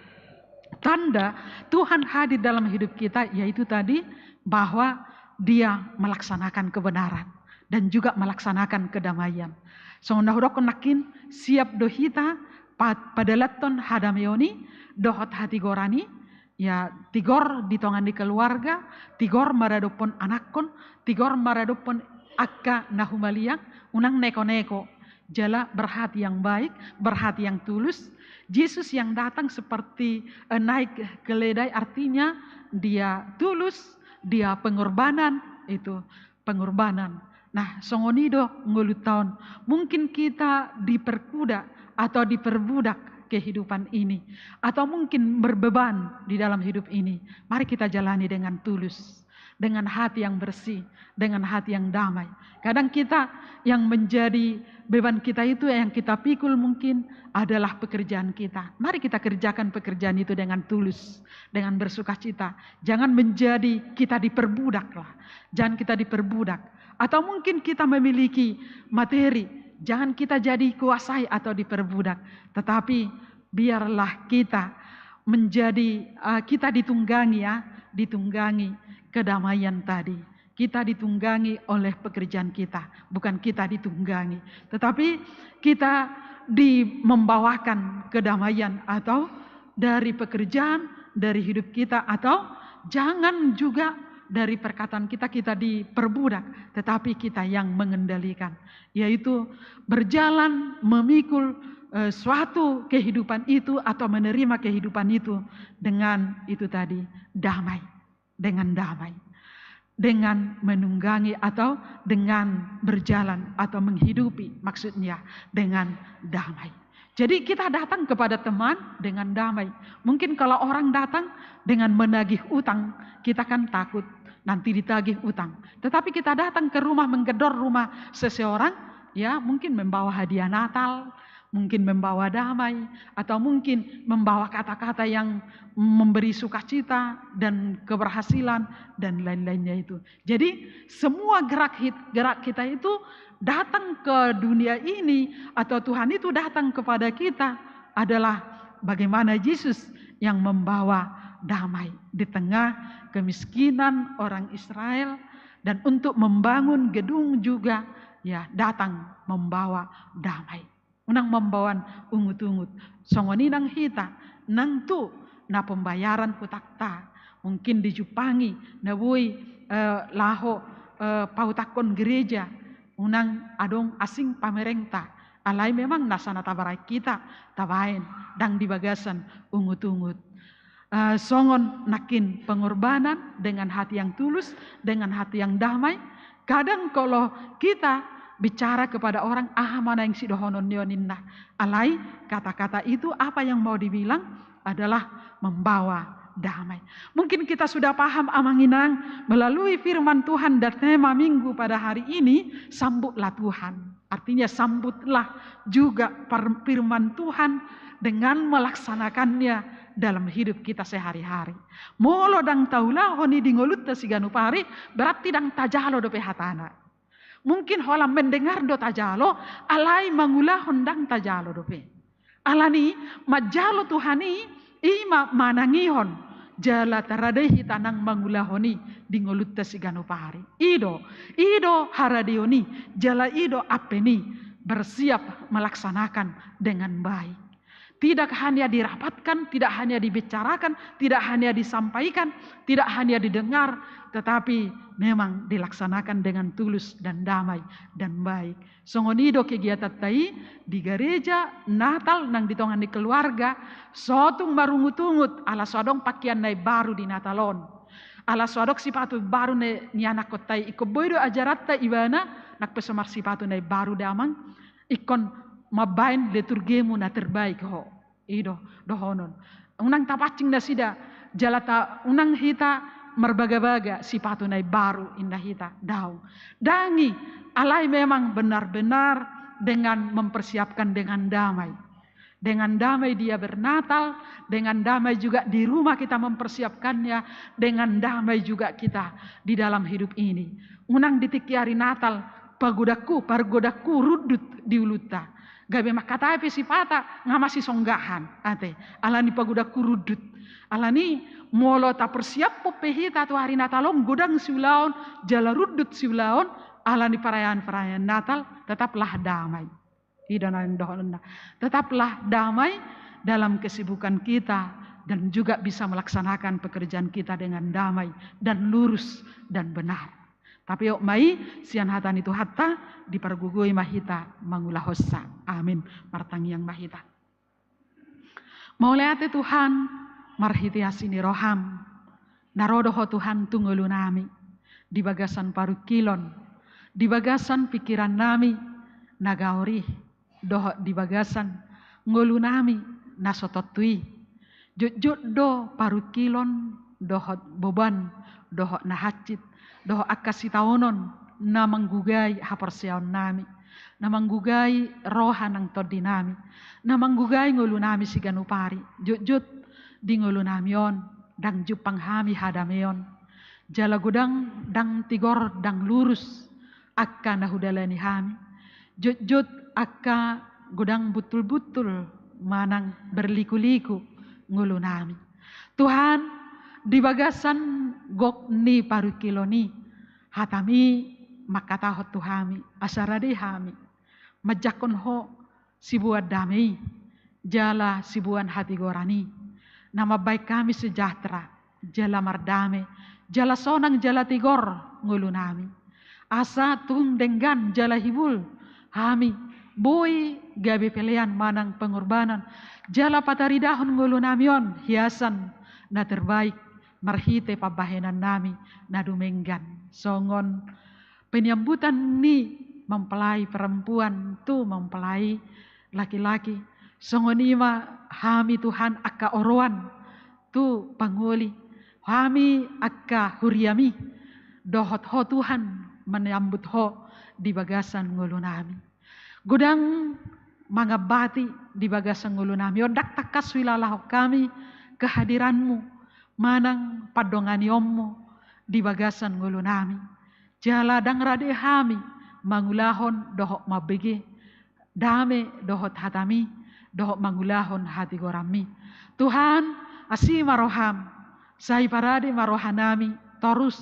Tanda Tuhan hadir dalam hidup kita yaitu tadi bahwa Dia melaksanakan kebenaran dan juga melaksanakan kedamaian. Songon na hudokkon nangkin, siap do hita pa-, padalanhon hadameon i dohot hatigoran i, ya, tigor di tonga ni keluarga, tigor maradophon anakkon, tigor maradophon angka na humaliang, unang neko-neko. Jala berhati yang baik, berhati yang tulus. Yesus yang datang seperti, eh, naik keledai, artinya Dia tulus, Dia pengorbanan, itu pengorbanan. Nah, songon i do ngolunta on. Mungkin kita diperkuda atau diperbudak kehidupan ini, atau mungkin berbeban di dalam hidup ini. Mari kita jalani dengan tulus, dengan hati yang bersih, dengan hati yang damai. Kadang kita, yang menjadi beban kita itu, yang kita pikul mungkin adalah pekerjaan kita. Mari kita kerjakan pekerjaan itu dengan tulus, dengan bersukacita. Jangan menjadi kita diperbudak lah. Jangan kita diperbudak. Atau mungkin kita memiliki materi, jangan kita jadi kuasai atau diperbudak. Tetapi biarlah kita menjadi, eh, kita ditunggangi, ya, ditunggangi kedamaian tadi. Kita ditunggangi oleh pekerjaan kita, bukan kita ditunggangi. Tetapi kita di-, membawakan kedamaian atau dari pekerjaan, dari hidup kita, atau jangan juga dari perkataan kita, kita diperbudak, tetapi kita yang mengendalikan, yaitu berjalan memikul, eh, suatu kehidupan itu atau menerima kehidupan itu dengan itu tadi, damai, dengan damai, dengan menunggangi atau dengan berjalan atau menghidupi, maksudnya dengan damai. Jadi kita datang kepada teman dengan damai. Mungkin kalau orang datang dengan menagih utang, kita kan takut nanti ditagih utang. Tetapi kita datang ke rumah, menggedor rumah seseorang, ya, mungkin membawa hadiah Natal, mungkin membawa damai, atau mungkin membawa kata-kata yang memberi sukacita dan keberhasilan dan lain-lainnya itu. Jadi semua gerak hit-, gerak kita itu datang ke dunia ini, atau Tuhan itu datang kepada kita adalah bagaimana Yesus yang membawa damai di tengah kemiskinan orang Israel, dan untuk membangun gedung juga, ya, datang membawa damai. Unang mambahen ungut-ungut. Songon i nang hita, nang tu na pembayaran hutangta, mungkin dijumpangi na boi, eh, laho, eh, pahutanghon gereja, unang adong asing pamerengta. Alai memang nasa na tabahen hita, tabahen, ndang di bagasan ungut-ungut. Eh, songon nangkin pengorbanan dengan hati yang tulus, dengan hati yang damai. Kadang kalau kita bicara kepada orang, aha ma naeng sidohonon ni on, ninna. Alai kata-kata itu, apa yang mau dibilang, adalah membawa damai. Mungkin kita sudah paham, Amang Inang, melalui firman Tuhan dan tema Minggu pada hari ini, sambutlah Tuhan. Artinya, sambutlah juga per-, firman Tuhan dengan melaksanakannya dalam hidup kita sehari-hari. Molo ndang taulahon i di ngolunta siganup ari, berarti ndang tajalo dope hatana. Mungkin holan mendengar do tajalo, alai mangulahon ndang tajalo dope. Alani manjalo Tuhan i, i ma manangihon, jala tarade hita nang mangulahon i di ngolunta siganup ari. I do, i do haradeon i, jala i do ampe ni, bersiap melaksanakan dengan baik. Tidak hanya dirapatkan, tidak hanya dibicarakan, tidak hanya disampaikan, tidak hanya didengar, tetapi memang dilaksanakan dengan tulus dan damai dan baik. Songon i do kegiatanta i di gareja, Natal nang di tonga ni keluarga, so tung marungut-ungut ala so adong pakean na imbaru di Natal on. Ala so adong sipatu imbaru ni, ni anakkonta i, ingkon boi do ajaranta ibana, nang pe so marsipatu na imbaru damang, ingkon mambahen liturgimu na terbaik ho. I do dohonon. Unang tapancing nasida, jala ta, unang hita marbaga-baga sipatu na imbaru, ninna hita. Daong. Ndang i, alai memang benar-benar dengan mempersiapkan dengan damai. Dengan damai dia bernatal, dengan damai juga di rumah kita mempersiapkannya, dengan damai juga kita di dalam hidup ini. Unang di tingki ari Natal, pagodangku, pargodangku rundut di ulunta. Gabe mangkatai pe sipata, nga masisonggahan, ate. Alani pagodangku rundut. Alani molo tapersiaphon pe hita tu ari Natal on godang siulaon, jala rundut siulaon, alani perayaan-perayaan Natal, tetaplah damai. I do na dohononna. Tetaplah damai dalam kesibukan kita dan juga bisa melaksanakan pekerjaan kita dengan damai dan lurus dan benar. Tapeop ma i sian hata ni Tuhanta, dipargogoi ma hita mangulahonsa. Amin. Martangiang ma hita. Mauliate Tuhan, marhite asi ni roham, na ro do Ho Tuhan tu ngolunami, di bagasan parungkilon, di bagasan pingkirannami na gaor i, dohot di bagasan ngolunami na so tontu i. Jotjot do parungkilon, dohot boban, dohot na hansit, dohot angka sitaonon na manggugai haporseaonnami, na manggugai roha nang tondinami, na manggugai ngolunami siganup ari. Jotjot di ngolunami on, ndang jumpang hami hadameon. Jala godang ndang tigor, ndang lurus angka na hudalani hami. Jotjot angka godang buntul-buntul manang berliku-liku ngolunami. Tuhan, di bagasan gok ni parungkilon i, hatami mangkatahon tu hami, asa rade hami manjangkon Ho siboan dame i, jala siboan hatigoran i, na mambahen hami sejahtera, jala mardame, jala sonang jala tigor ngolunami. Asa tung denggan jala hibul hami boi gabe pelean manang pengorbanan, jala pataridahon ngolunami on hiasan na terbaik marhite pambahenannami na dumenggan, songon penyambutan ni mempelai perempuan tu mempelai laki-laki. Songon i ma hami Tuhan angka oroan tu pangoli, hami angka huriami, dohot Ho Tuhan menyambut Ho di bagasan ngolunami. Godang mangambati di bagasan ngolunami on, ndang tangkas huilalahon hami kehadiranmu manang pandonganionmu di bagasan ngolunami. Jala ndang rade hami mangulahon dohot mambege dame dohot hatami, dohot mangulahon hatigoranmi. Tuhan, asi ma roham, sai parade ma rohanami torus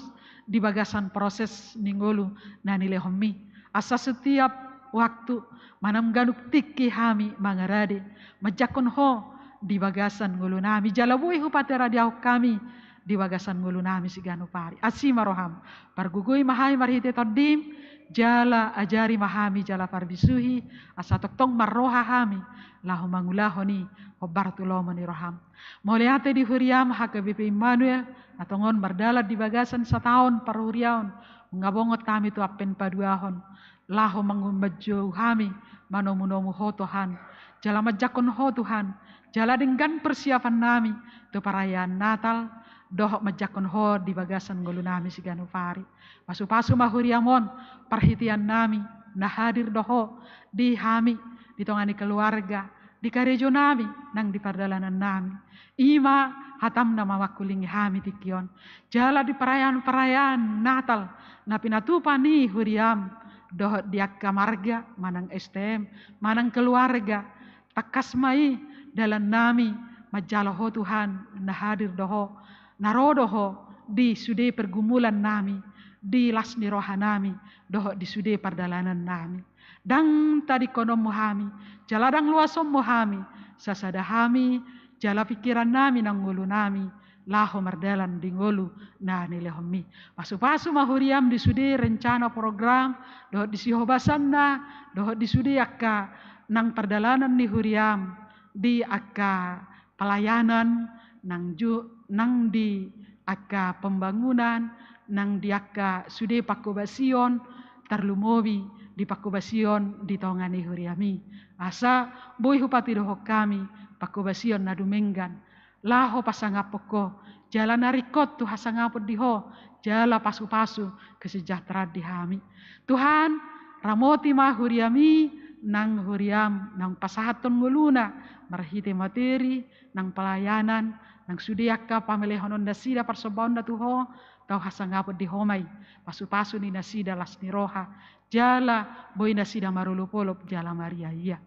di bagasan proses ni ngolu na nilehonmi. Asa setiap waktu manang ganup tingki hami mangarade, manjangkon Ho di bagasan ngolunami, jala boi hupataradaon hami di bagasan ngolunami siganup ari. Asi ma roham, pargogoi ma hami marhite Tondim, jala ajari ma hami jala parbisuhi, asa tongtong marroha hami laho mangulahon i hombar tu lomo ni roham. Mauliate di huriam H K B P Immanuel, na tongon mardalan di bagasan sataon parhuriaon, nunga bongot hami tu ampen paduahon, laho manjou hami manomunomu Ho Tuhan, jala manjangkon Ho Tuhan, jala denggan persiapannami tu parayaan Natal, dohot manjangkon Ho di bagasan ngolunami siganup ari. Pasupasu ma huriam on, parhiteannami na hadir do Ho di hami, di tonga ni keluarga, di karejonami nang di pardalanannami. I ma hatam na mamangkulingi hami tingki on. Jala di parayaan-parayaan Natal na pinatupa ni huriam dohot di angka marga manang S T M manang keluarga, tangkas ma i dalannami manjalo Ho Tuhan, na hadir do Ho, na ro do Ho di sude pergumulannami, di las ni rohanami dohot di sude pardalanannami. Ndang tadingkononmu hami, jala ndang luasonmu hami, sasada hami jala pingkirannami nang ngolunami laho mardalan di ngolu na nilehonmi. Pasupasu ma huriam di sude rencana program dohot di sihobasanna, dohot di sude angka nang pardalanan ni huriam, di angka pelayanan, nang ju-, nang di angka pembangunan, nang di angka sude pangkobasion, tarlumobi di pangkobasion di tonga ni huriami. Asa boi hupatuduhon hami pangkobasion na dumenggan, laho pasangaphon Ho, jala na ringkot tu hasangapon di Ho, jala pasupasu kesejahteraan di hami. Tuhan, ramoti ma huriami, nang huriam nang pasahathon ngoluna marhite materi, nang pelayanan, nang sude angka pamelehononnasida parsombaonna tu Ho, tau hasangapon di Ho ma i, pasupasu ni nasida las ni roha, jala boi nasida marolopolop jala mariaia.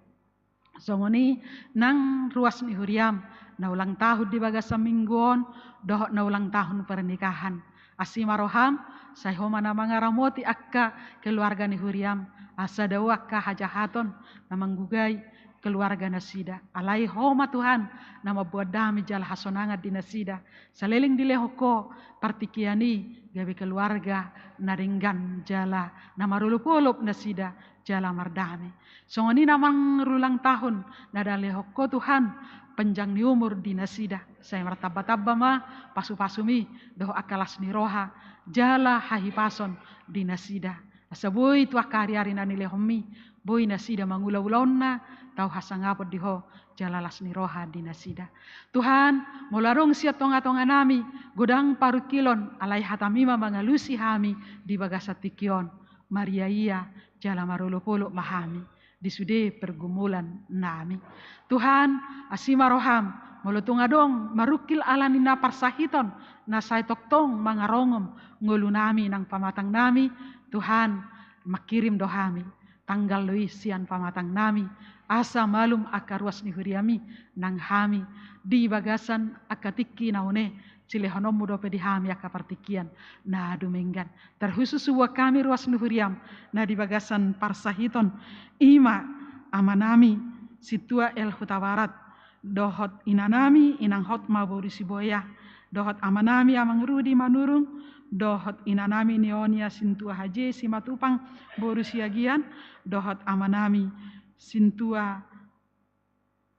Songon i nang ruas ni huriam na ulang tahun di bagasan minggu on, dohot na ulang tahun pernikahan. Asi ma roham, sai Ho ma na mangaramoti angka keluarga ni huriam, asa dao angka hajahaton na manggugai keluarga nasida. Alai Ho ma Tuhan na mamboan dame jala hasonangan di nasida. Saleleng dilehon Ho partingkian i gabe keluarga na denggan jala na marolopolop nasida jala mardame. Songon i na mangulang tahun na dilehon Ho Tuhan, panjang ni umur di nasida. Sai martambatamba ma pasupasumi dohot angka las ni roha jala hahipason di nasida. Asa boi tu angka ariari na nilehonmi, boi nasida mangula ulaonna tau hasangapon di Ho jala las ni roha di nasida. Tuhan, molo adong sian tongatonganami godang parungkilon, alai hatami ma mangalusi hami di bagasan tingki on, mariaia jala marolopolop ma hami di sude pergumulannami. Tuhan, asi ma roham, molo tung adong marungkil ala ni na parsahiton na sai tongtong mangarongom ngolunami nang pamatangnami, Tuhan, mangkirim do hami tanggal do i sian pamatangnami, asa malum angka ruas ni huriami nang hami di bagasan angka tingki na une, silehononmu dope di hami angka partingkian na dumenggan. Terkhusus hubuat hami ruas ni huriam na di bagasan parsahiton, i ma amanami Sintua L Hutabarat, dohot inanami Inang Hotma boru Siboya, dohot amanami Amang Rudi Manurung, dohot inanami Neonia Sintua Haji Simatupang boru Siagian, dohot amanami Sintua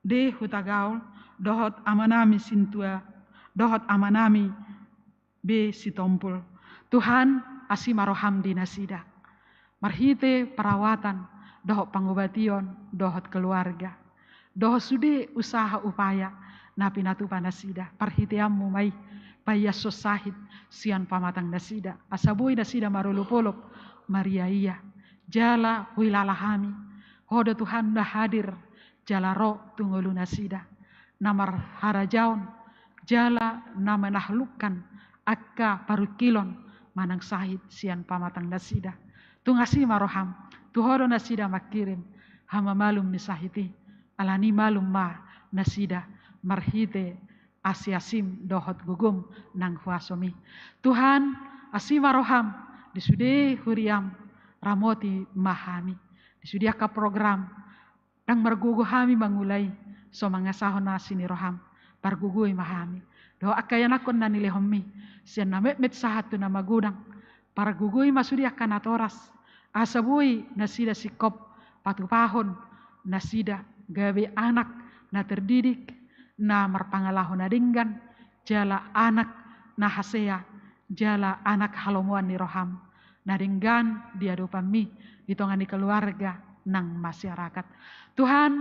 D Hutagaol, dohot amanami Sintua, dohot amanami B Sitompul. Tuhan, asi ma roham di nasida. Marhite perawatan, dohot pangobation, dohot keluarga, dohot sude usaha upaya na pinatupa nasida, parhiteanmu ma i, paiashon sahit sian pamatang nasida, asa boi nasida marolopolop, mariaia. Jala huilala hami, Ho do Tuhan na hadir, jala ro tu ngolu nasida, na marharajaon, jala na menaklukkan angka parungkilon manang sahit sian pamatang nasida. Tung asi ma roham, tu Ho do nasida mangkirim hamamalum ni sahit i, alani malum ma nasida marhite asiasim dohot gogom nang huasom i. Tuhan, asi ma roham di sude huriam, ramoti ma hami di sude angka program, ndang margogo hami mangula i, so mangasahon asi ni roham, pargogoi ma hami. Dohot angka ianakhon na nilehonmi, sian na metmet sahat tu na magodang, pargogoi ma sude angka natoras, asa boi nasida singkop patupahon nasida gabe anak na terdidik, na marpangalaho na denggan, jala anak na hasea, jala anak halomoan ni roham, na denggan di adopanmi di tonga ni keluarga nang masyarakat. Tuhan,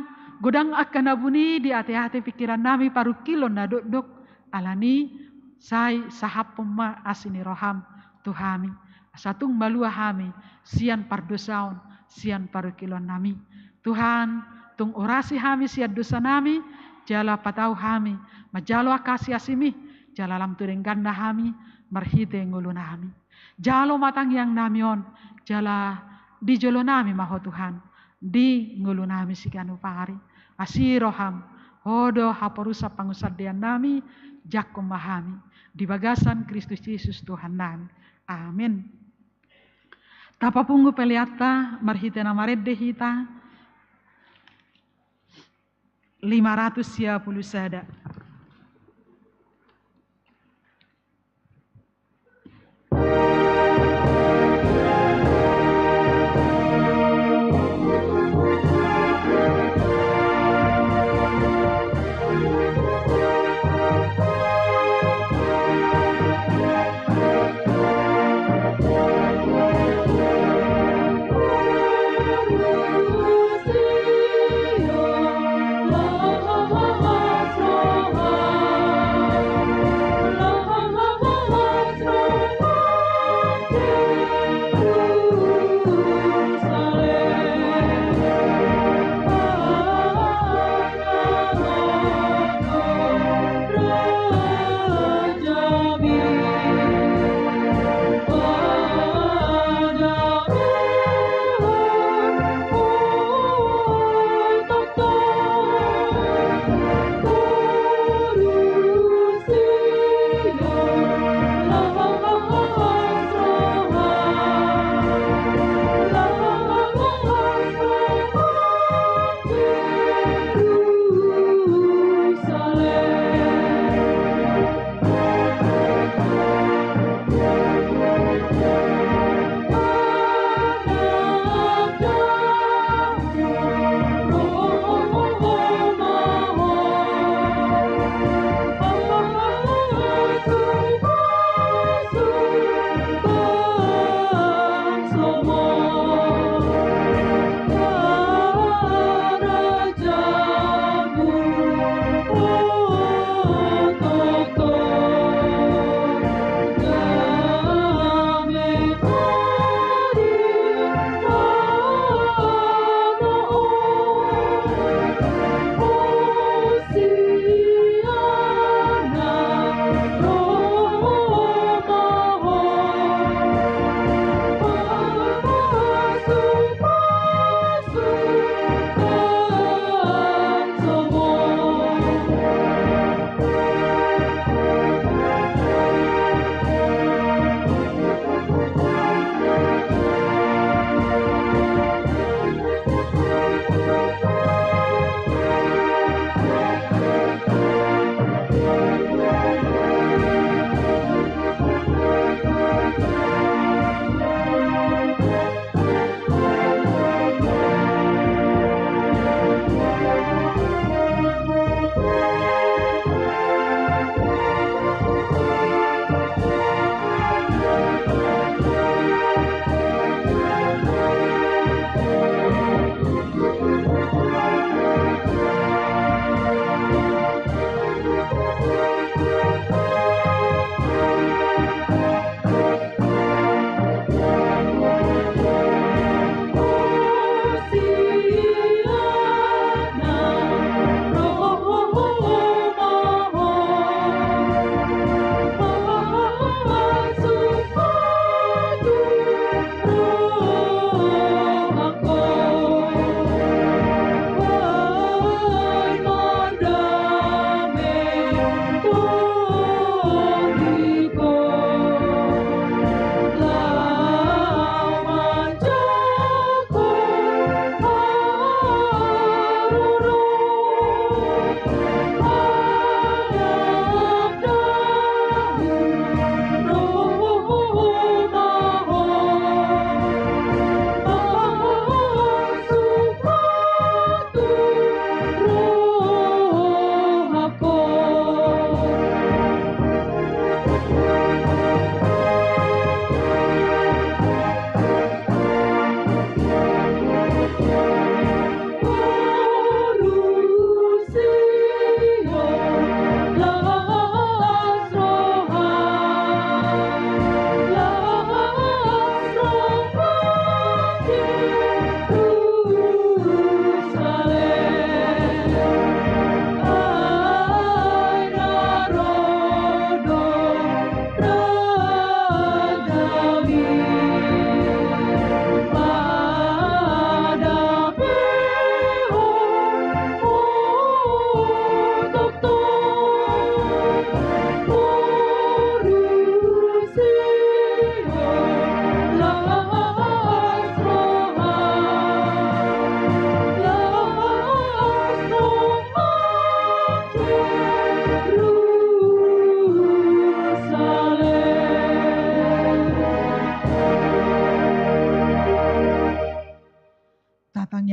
godang angka na buni di ateate pingkirannami parungkilon na dokdok, alani sai sahaphon ma asi ni roham tu hami, asa tung malua hami sian pardosaon, sian parungkilonnami. Tuhan, tung urasi hami sian dosanami, jala patau hami manjalo angka asiasim i, jala lam tu dengganna hami marhite ngolunami. Jalo ma tangiangnami on, jala di jolonami ma Ho Tuhan, di ngolunami siganup ari. Asi roham, Ho do haporusan pangunsandeannami, jangkon ma hami di bagasan Kristus Jesus Tuhannami. Amin. Tapapungu peleanta marhite na marende hita, lima ratus sia pulu sada.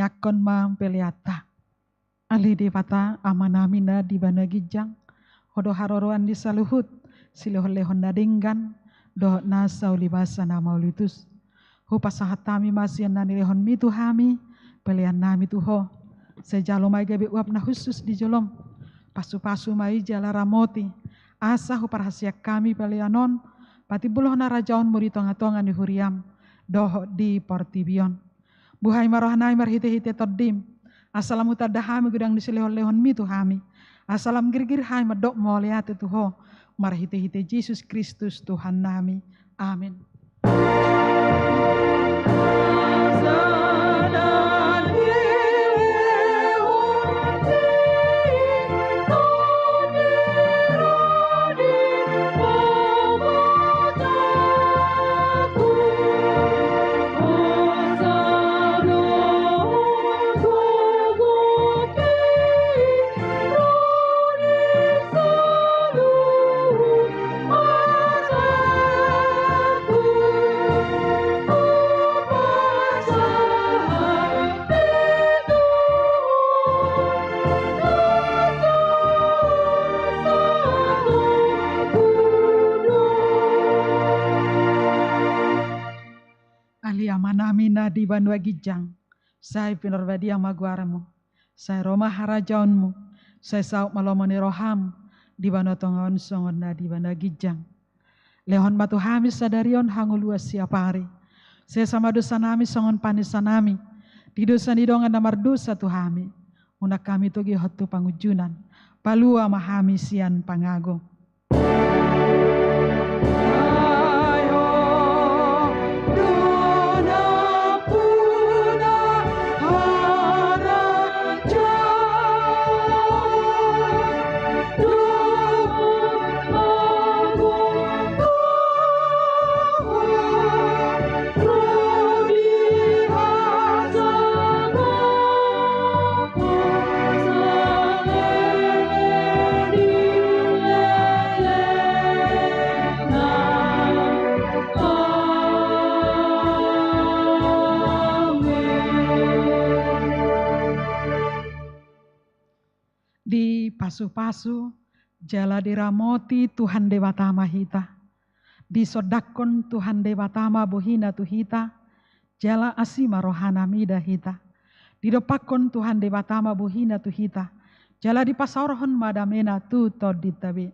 Angkon ma peleanta. Ale Debata, Amanami na di banua ginjang, Ho do haroroan ni saluhut silehonlehon na denggan dohot nasa ulibasa na mauliutus. Hupasahat hami ma sian na nilehonmi tu hami peleannami tu Ho. Sai jalo ma i gabe uap na hushus di jolom. Pasupasu ma i jala ramoti, asa huparhaseang hami pelean on patimbulhon harajaonmu di tongatonga ni huriam dohot di portibi on. Buhai ma rohanami marhitehite Tondim, asa lam hutanda hami godang ni silehonlehonmi tu hami, asa lam girgir hami mandok mauliate tu Ho, marhitehite Jesus Kristus Tuhannami. Amen. Ale Amanami na di banua ginjang, sai pinarbadia ma goarmu, sai ro ma harajaonmu, sai saut ma lomo ni roham di banua tonga on songon na di banua ginjang. Lehon ma tu hami sadari on hangoluan siapari. Sesa ma dosanami songon panesanami di dosa ni dongan na mardosa tu hami. Unang hami togihon tu pangunjunan. Palua ma hami sian pangago. Dipasupasu jala diramoti Tuhan Debata ma hita. Disondangkon Tuhan Debata ma bohina tu hita, jala asi ma rohana mida hita. Didompakkon Tuhan Debata ma bohina tu hita, jala dipasaorhon ma damena tu tondinta be.